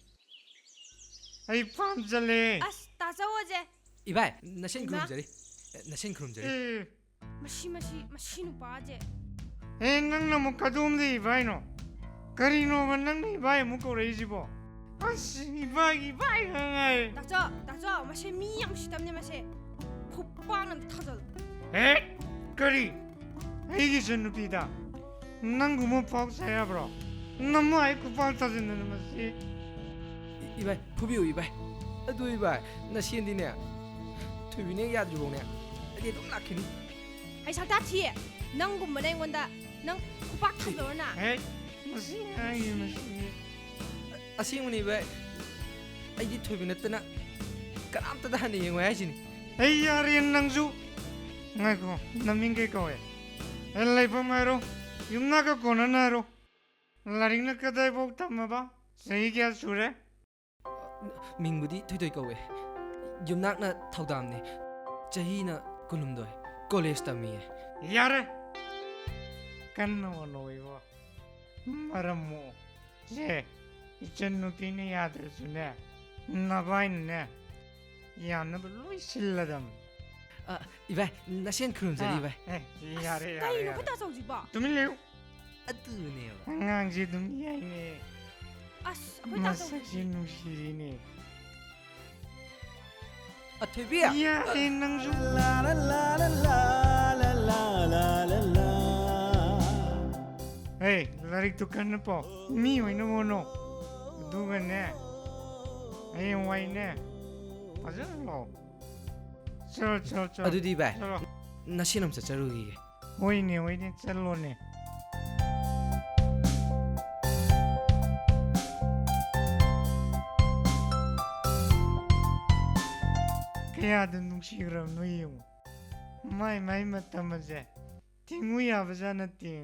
ꯑꯩ ꯐꯥꯝ ꯆꯠꯂꯦ꯫ ꯑꯁ, ꯇꯥꯆꯧꯑꯁꯦ꯫ ꯏꯕꯥꯏ, ꯅꯁꯦꯟ ꯏꯃꯥ꯫ ꯈꯨꯔꯨꯝꯖꯔꯤ꯫ ꯅꯁꯦꯟ ꯈꯨꯔꯨꯝꯖꯔꯤ꯫ ꯑꯦ, ꯃꯁꯤ, ꯃꯁꯤ, ꯃꯁꯤ ꯅꯨꯄꯥꯁꯦ꯫ ꯑꯦ, ꯅꯪꯅ ꯑꯃꯨꯛ ꯀꯗꯣꯝꯗ ꯏꯕꯥꯏꯅꯣ? ꯀꯔꯤꯅꯣꯕ ꯅꯪꯅ ꯏꯕꯥꯏ ꯑꯃꯨꯛ ꯀꯧꯔꯛꯏꯁꯤꯕꯣ? ꯑꯁ, ꯏꯕꯥꯏꯒꯤ ꯏꯕꯥꯏ ꯉꯥꯏ꯫ ꯇꯥꯆꯧ, ꯇꯥꯆꯧ, ꯃꯁꯤ ꯃꯤ ꯌꯥꯝ ꯎꯁꯤꯠꯇꯕꯅꯦ ꯃꯁꯦ꯫ ꯈꯨꯄꯥꯛꯅ ꯑꯝꯇ ꯊꯥꯖꯜꯂꯨ꯫ ꯑꯦ, ꯀꯔꯤ? ꯑꯩꯒꯤ ꯏꯆꯟꯅꯨꯄꯤꯗ ꯅꯪꯒꯨꯝꯕ ꯄꯥꯎ ꯁꯥ ꯌꯥꯕ꯭ꯔꯣ? ꯅꯃꯥꯏ ꯈꯨꯄꯥꯛ ꯊꯥꯖꯤꯟꯗꯅ ꯃꯁꯤ꯫ ꯏ- ꯏꯕꯥꯏ, ꯐꯨꯕꯤꯌꯨ ꯏꯕꯥꯏ꯫ ꯑꯗꯨ ꯏꯕꯥꯏ, ꯅꯁꯦꯟꯗꯤꯅꯦ, ꯊꯣꯏꯕꯤꯅꯦ ꯌꯥꯗ꯭ꯔꯤꯐꯥꯎꯅꯦ ꯑꯩꯗꯤ ꯑꯗꯨꯝ ꯂꯥꯛꯈꯤꯅꯤ꯫ ꯍꯩ ꯁꯛꯇꯥ ꯊꯤ, ꯅꯪꯒꯨꯝꯕꯅ ꯑꯩꯉꯣꯟꯗ ꯅꯪ ꯈꯨꯄꯥꯛ ꯊꯥꯖꯜꯂꯨꯔꯅ꯫ ꯍꯦ, ꯃꯁꯤ ꯉꯥꯡꯉꯤ ꯃꯁꯤꯗꯤ꯫ ꯑꯁꯦꯡꯕꯅꯤ ꯏꯕꯥꯏ, ꯑꯩꯗꯤ ꯊꯣꯏꯕꯤ ꯅꯠꯇꯅ ꯀꯅꯥꯝꯇꯗ ꯍꯟꯅ ꯌꯦꯡꯉꯣꯏ ꯍꯥꯏꯁꯤꯅꯤ꯫ ꯑꯩ ꯌꯥꯔꯦ ꯅꯪꯁꯨ꯫ ꯉꯥꯏꯈꯣ, ꯅꯃꯤꯡ ꯀꯩ ꯀꯧꯋꯦ? ꯑꯦ, ꯂꯩꯐꯝ ꯍꯥꯏꯔꯣ꯫ ꯌꯨꯝꯅꯥꯛꯀ ꯀꯣꯟꯅꯅ ꯍꯥꯏꯔꯣ꯫ ꯂꯥꯏꯔꯤꯛꯅ ꯀꯗꯥꯏꯐꯥꯎ ꯇꯝꯃꯕ? ꯆꯍꯤ ꯀꯌꯥ ꯁꯨꯔꯦ? ꯃꯤꯡꯕꯨꯗꯤ ꯊꯣꯏꯊꯣꯏ ꯀꯧꯋꯦ꯫ ꯌꯨꯝꯅꯥꯛꯅ ꯊꯧꯗꯥꯝꯅꯦ꯫ ꯆꯍꯤꯅ ꯀꯨꯟꯍꯨꯝꯗꯣꯏ꯫ ꯀꯣꯂꯦꯖ ꯇꯝꯃꯤꯌꯦ꯫ ꯌꯥꯔꯦ꯫ ꯀꯟꯅ ꯍꯣꯠꯅꯧ ꯏꯕꯣ꯫ ꯃꯔꯝ ꯃꯣꯛꯑꯣ꯫ ꯁꯦ, ꯏꯆꯟ ꯅꯨꯄꯤꯅ ꯌꯥꯗ꯭ꯔꯁꯨꯅꯦ, ꯅꯕꯥꯏꯅꯅꯦ ꯌꯥꯅꯕ ꯂꯣꯏ ꯁꯤꯜꯂꯗꯝꯅꯤ꯫ ꯑ, ꯏꯕꯥꯏ, ꯅꯁꯦꯟ ꯈꯨꯔꯨꯝꯖꯔꯤ ꯏꯕꯥꯏ꯫ ꯑꯦ, ꯌꯥꯔꯦ, ꯌꯥꯔꯦ, ꯀꯩꯅꯣ ꯌꯥꯔꯦ꯫ ꯑꯩꯈꯣꯏ ꯇꯥꯆꯧꯁꯤꯕꯣ? ꯇꯨꯃꯤꯟ ꯂꯩꯌꯨ꯫ ꯑꯗꯨꯅꯦꯕ꯫ ꯑꯉꯥꯡꯁꯦ ꯑꯗꯨꯝ ꯌꯥꯏꯅꯦ꯫ ꯑꯁ, ꯑꯩꯈꯣꯏ ꯇꯥꯆꯧ꯫ ꯃꯁꯛꯁꯦ ꯅꯨꯡꯁꯤꯔꯤꯅꯦ꯫ ꯑꯊꯣꯏꯕꯤ꯫ ꯌꯥꯔꯦ ꯅꯪꯁꯨ꯫ ꯍꯦ, ꯂꯥꯏꯔꯤꯛꯇꯨ ꯀꯟꯅ ꯄꯥꯎ꯫ ꯃꯤ ꯑꯣꯏꯅ ꯑꯣꯟꯅꯧ꯫ ꯑꯗꯨꯒꯅꯦ, ꯍꯌꯦꯡꯋꯥꯏꯅꯦ, ꯐꯖꯅ ꯂꯥꯛꯑꯣ꯫ ꯆꯠꯂꯣ, ꯆꯠꯂꯣ, ꯆꯠꯂꯣ꯫ ꯑꯗꯨꯗꯤ ꯚꯥꯏ, ꯆꯠꯂꯣ꯫ ꯅꯁꯦꯟ ꯑꯃ ꯆꯠꯆꯔꯨꯈꯤꯒꯦ꯫ ꯍꯣꯏꯅꯦ, ꯍꯣꯏꯅꯦ, ꯆꯠꯂꯣꯅꯦ꯫ ꯀꯌꯥꯗ ꯅꯨꯡꯁꯤꯈ꯭ꯔꯕꯅꯣ ꯌꯦꯡꯉꯨ꯫ ꯃꯥꯏ ꯃꯥꯏ ꯃꯇꯝ ꯑꯁꯦ ꯊꯤꯡꯉꯨ ꯌꯥꯕꯖꯥꯠ ꯅꯠꯇꯦ꯫